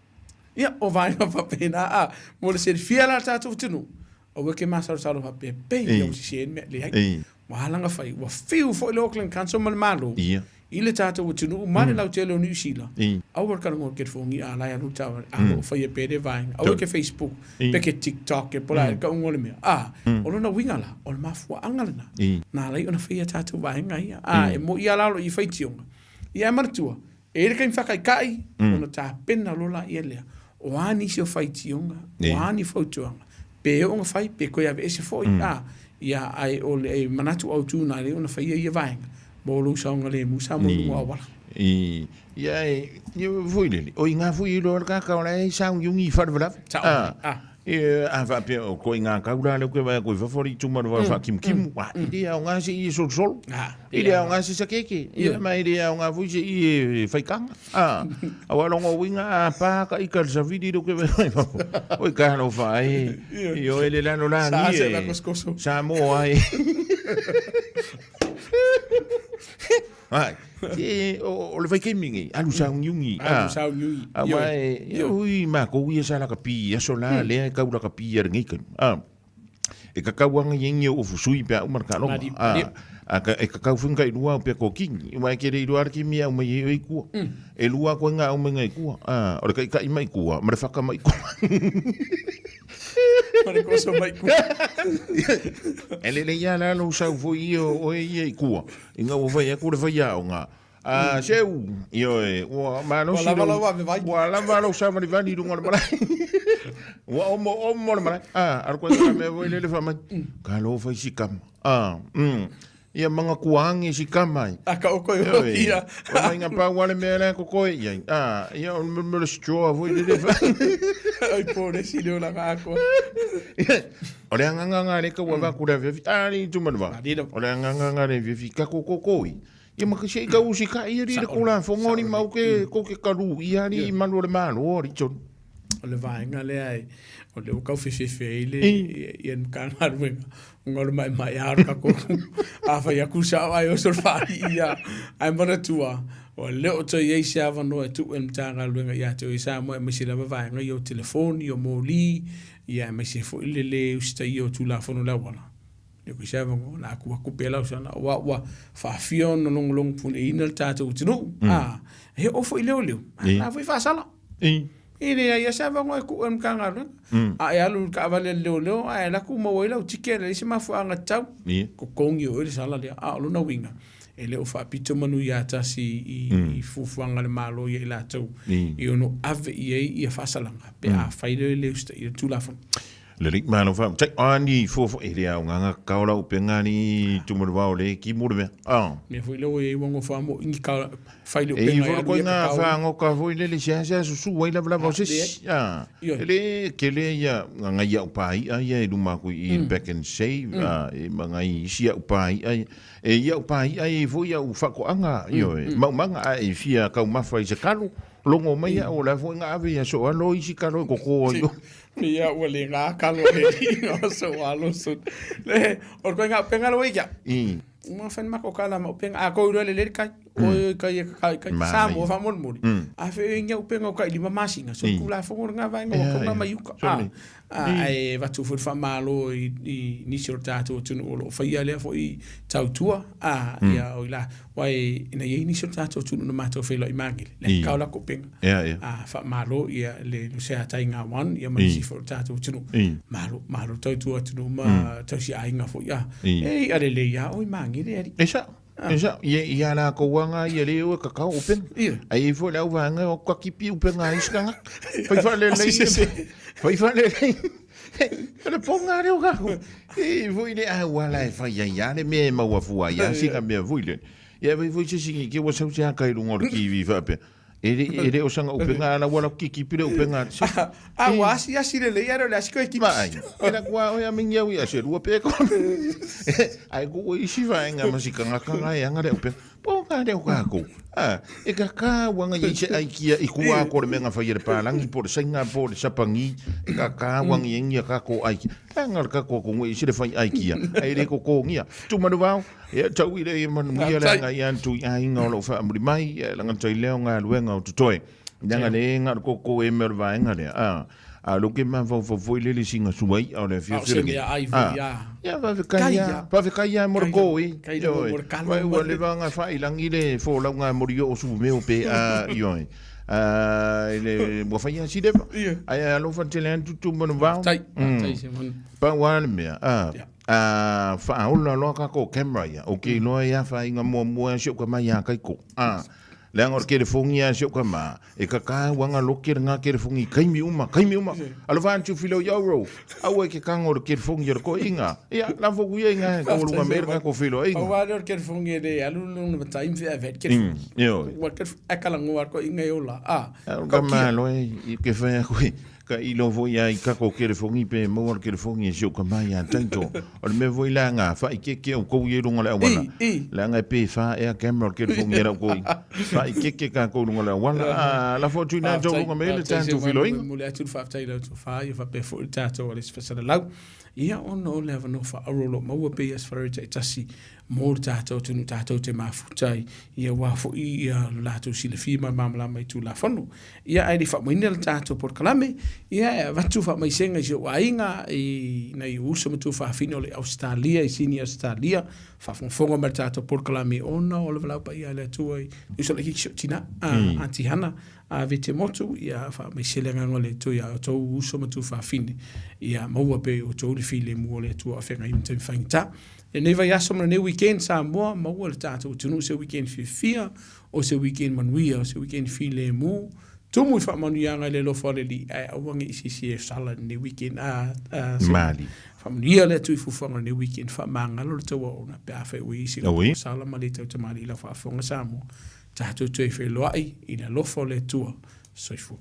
Ia, o vaega faapena, a, mo le silafia la le tatou atunuu, Aua e ke masalosalo faapea, pei ia ua sese le mea. Leai. Ua ala ona fai, ua fiu foi le Auckland Council ma le Malo i le tatou atunuu ma le lautele o Niu Sila, aua le talanoa i le telefoni a la e alu le taavale, a o lo o faia pea lea vaega. Aua e ke Facebook, pe ke TikTok e po o le a le tauga o le mea. A, o lona uiga la, o le mafuaaga lena na ala ai ona faia tatou vaega ia. A, e moni lava la o lo o i ai faitioga, ia ae manatua, e i ai le taimi faataitai ona tapena loa laia lea, o a nisi o faitioga, o a ni fautuaga, pe oo ona fai, pe toe aveese foi, a, ia, ae o le manatu autu na ala ai ona faia ia vaega, mo lou saogalemu sa mo luga o auala. I, ia, e, ia foi lele, o i ngā foi i loa le kaka o la e saungiungi i whalavalava. Sao, a. A, e, a whaapea o koe ngā kau rā leo koe vai koe whawhari i tumanu wau whakimukimu, a, i rea o ngā se i e solosolo, i rea o ngā se sakeke, ia, ma i rea o ngā foi se i e whaikanga. A, aua longo uiga a pā ka ika le savili leo koe vai koe whawhari. Oi ka halo wha e, i o ele lalo la Sa ni se e. la koskoso. Sa mo ai. Ai, e, o le faikaimi nei, alu saungiungi. Alu saungiungi. A wa e, e ui ma ko ia sa la ka pi, aso la lea e kau la ka pi a lenei kaimi. A, e kakau anga i engi o fusui pe a uma le kaaloga. Mari, A, mari. a ka, e kakau foi ngai lua au pe ko kingi. Wa e kere i lua ara kimi au mai e i kua. E lua koe ngā au mai ngai kua. A, o le kai kai mai kua, ma le whaka mai kua. Ma le koso mai kua. E lele ia la lo sau foi ia o e ia i kua. I ngā ua whai aku le whai ao ngā. A, seu, ioe, ua malosi Ua lava lou- lau ave vai. Ua lava lau savalivali i luga o le malae. Ua omo omo le malae. A, alu koe ngā mea foi lele wha mai. Ka lo whai si kama. A, Ia manga kuangi si kama ai. A ka o koe o ia. O mai ngā pau ale mea lea ko koe ia. A, ia o me le straw foi lele wha. Oi pōre si leo la ngā koa. O le anganga ngā reka ua wāku rea whiawhi. A, ni tumanu wā. O le anganga ngā rea whiawhi. Ka ko ko koi. Ia ma se i ka usi ka ia ri le kula fongori mau ke ko ke karu ia ri malu o le malo o ri tonu. O le vaega lea e, o lea ua tau fefefe ai le ia le Matagaluega ona o le maemae lava o le tatou afai atu sao ae oso le faalii ia. Ae manatua, Ua le o toe i ai se avanoa e tuu e le Matagaluega ia te oe Samoa aemaise lava vaega ia o telefoni, o moli, ia aemaise foi le lē usitaia o Tulafono o le auala. E le o se avanoa, o le a tuu atu pea lau sala aua ua faafia ona logologo puneina le tatou atunuu. A, e oo foi i leoleo, a la foi faasala. E leai lava se avanoa e tuu e le Matagaluega. A e alu i le taavale a le leoleo ae alu atu maua ai lau ticket e leai se mafuaaga tatau, totogi e oe le sala lea. A o lona uiga, e le o faapito manu ia tasi i fuafuaga a le Malo ia i latou e ono ave i ai ia faasalaga pe afai le le usitaia le Tulafono. Lelei, malo faafetai. O a ni fuafua, e le aoga kakao lau upega ni tumanuvao le ki mo le mea. Ah. Mea foi lea ua i ai ua nofo lava mo i ni ka fai le E upega i e alu foi ia ngā kakao. whangoka foi lele sea sea susu ai lava lava o Ah, leai. sesi. Ah. Ioe. E le kele ia ngai au pai a ia e luma ku i back and save ah, e ma ngai isi au pai a e ia au pai a e foi au whakoanga ioe. Maumanga a e fia kaumafa i se kalo. Longo mai au o la foi ngā ave ia so alo isi kalo e koko ai. Ia ua le ngā kalo he inga o so alo so. Le, o koe ngā upenga lo ia. Uma when mako kala ma upenga. A kou le le kai. Oi oi kai e kai kai. Sa mo fa moli moli. A fe inga upenga o kai lima masinga. So kula fongo ngā vaenga o konga mai uka. A, a e vatu foi wha malo i nisi o tātou tunu o lo whaia lea foi tautua. A, ia o ila. Wai, ina iai nisi o tātou tunu na mātou whailo i māngele. Le kakao la kopenga. A, wha malo ia le sea tai ngā wan, ia ma nisi fo tātou tunu. Malo, malo tautua tunu ma tausi ainga fo ia. E, i are le ia o i māngele ari. E sa, e sa, ia, ia la kouanga ia le o kakao upenga. Ia. Ai e fo le au vanga o kakipi upenga ai sikanga. Fai fa le lei. Fai fa le lei. O le ponga lea o kako. E foi le a ua la e fai ai a le mea e maua fua ai a sina mea foi le. Ia vai foi se singi ke ua sau se haka i runga o le TV whaapea. E le, e le o sanga upenga ala wala kiki pire upenga. A ua asi asi le lei are o le asi koe kipi. Mai. E la kua o ia mingi au ia se rua pe ko. Ai ko isi vaenga ma sikanga kanga e anga le upenga. Po ngā reo kākou. Ā, e ka kāuanga i se ai kia i kua ko le menga whai le pālangi po le sainga po le sapangi, e ka kāuanga i engia ka ko ai kia. E ngā ka ko ko ngui i se le whai ai kia. Ai re ko kōngia. Tūmanu wao, e tau i re i manu ia le anga i antu i ainga o lau whaamuri mai, e langa tai leo ngā luenga o tutoe. Nanga le ngā ko ko e mea o le vaenga lea. Ā, a lo ke mafaufau foi le le singa suai a o le A o se mea ai foi a. Ia faafetai a, faafetai a mo le ko i. Kai lava mo le kalo. Vai ua leva nga faailangi le folauga mori o su meo pe a ioe. A le ua fai a si leva. Ai alofa tele atu tu manu vao. Tai, tai se manu. Pa ua le mea. A a faaola loa ka ko camera ia. O ke loa ia faaiga muamua si o ka mai a kai ko. A Leaga o le kelefogi a si ou kama, e kakau anga loke le ngā kelefogi i kaimi uma, kaimi uma. Alofa atu filo i auro, aua e ke kanga o le kelefogi o le koiinga. Ia, la foku ia i ngā ko lunga me ngā ko filo inga. Pau lea o le kelefogi e le alu lona matai ma fea vet kelefogi. Ioe. Ua kelefogi, a kala ngoa le koiinga e ola. A, Ka kaukia. malo e, i ke whai aku e. Ka ilo foi a i kako kelefogi pe maua le kelefogi e si ou kama ia Taito. O le mea foi la nga whaikeke o kou i runga le awala. I, i. La nga pe wha ea camera o le kelefogi e rau koi. Whaikeke ka kou runga le awala. A la fo tui nā tau runga me le tātou filoinga. Mole atu le faafetai i lau tofa ia faapea foi le tātou a le Fasalalau. Ia ona o le avanoa faauro o lo o maua pea i Aso Faraire taitasi mō le tātou atunuu tātou te mafuta ai ia wā foi ia lo latou silafia ma malamalama i Tulafono. Ia ae le i faamaina le tātou polokalame, ia e avatu faamaisega i si ou aiga i nai uso ma tuafafine o le Ausetalia i Sini Ausetalia, faafogafoga mai le tātou polokalame ona o le valaau paia a le Atua i le uso laitiiti si ou tina, a Aunty Hana a Vete Motu, ia faamaise le agaga o le Atua ia outou uso ma tuafafine, ia maua pea i outou le filemu o le Atua o feagai ma taimi faigata. Lenei vaiaso ma lenei weekend Samoa, maua le tatou atunuu se weekend fiafia, o se weekend manuia, o se weekend filemu. Tumu i faamanuiaga i le alofa o le Alii, ae aua ne i sisi e sala i lenei weekend. A, a, se, Mali. Faamanuia le Atua i fuafuaga o lenei weekend, faamagalo le tauaoga pe afai ua i ai se Oi. sala ma le tautamalii i lau faafofoga Samoa. Tatou toe feiloai i le alofa o le Atua. Soifua.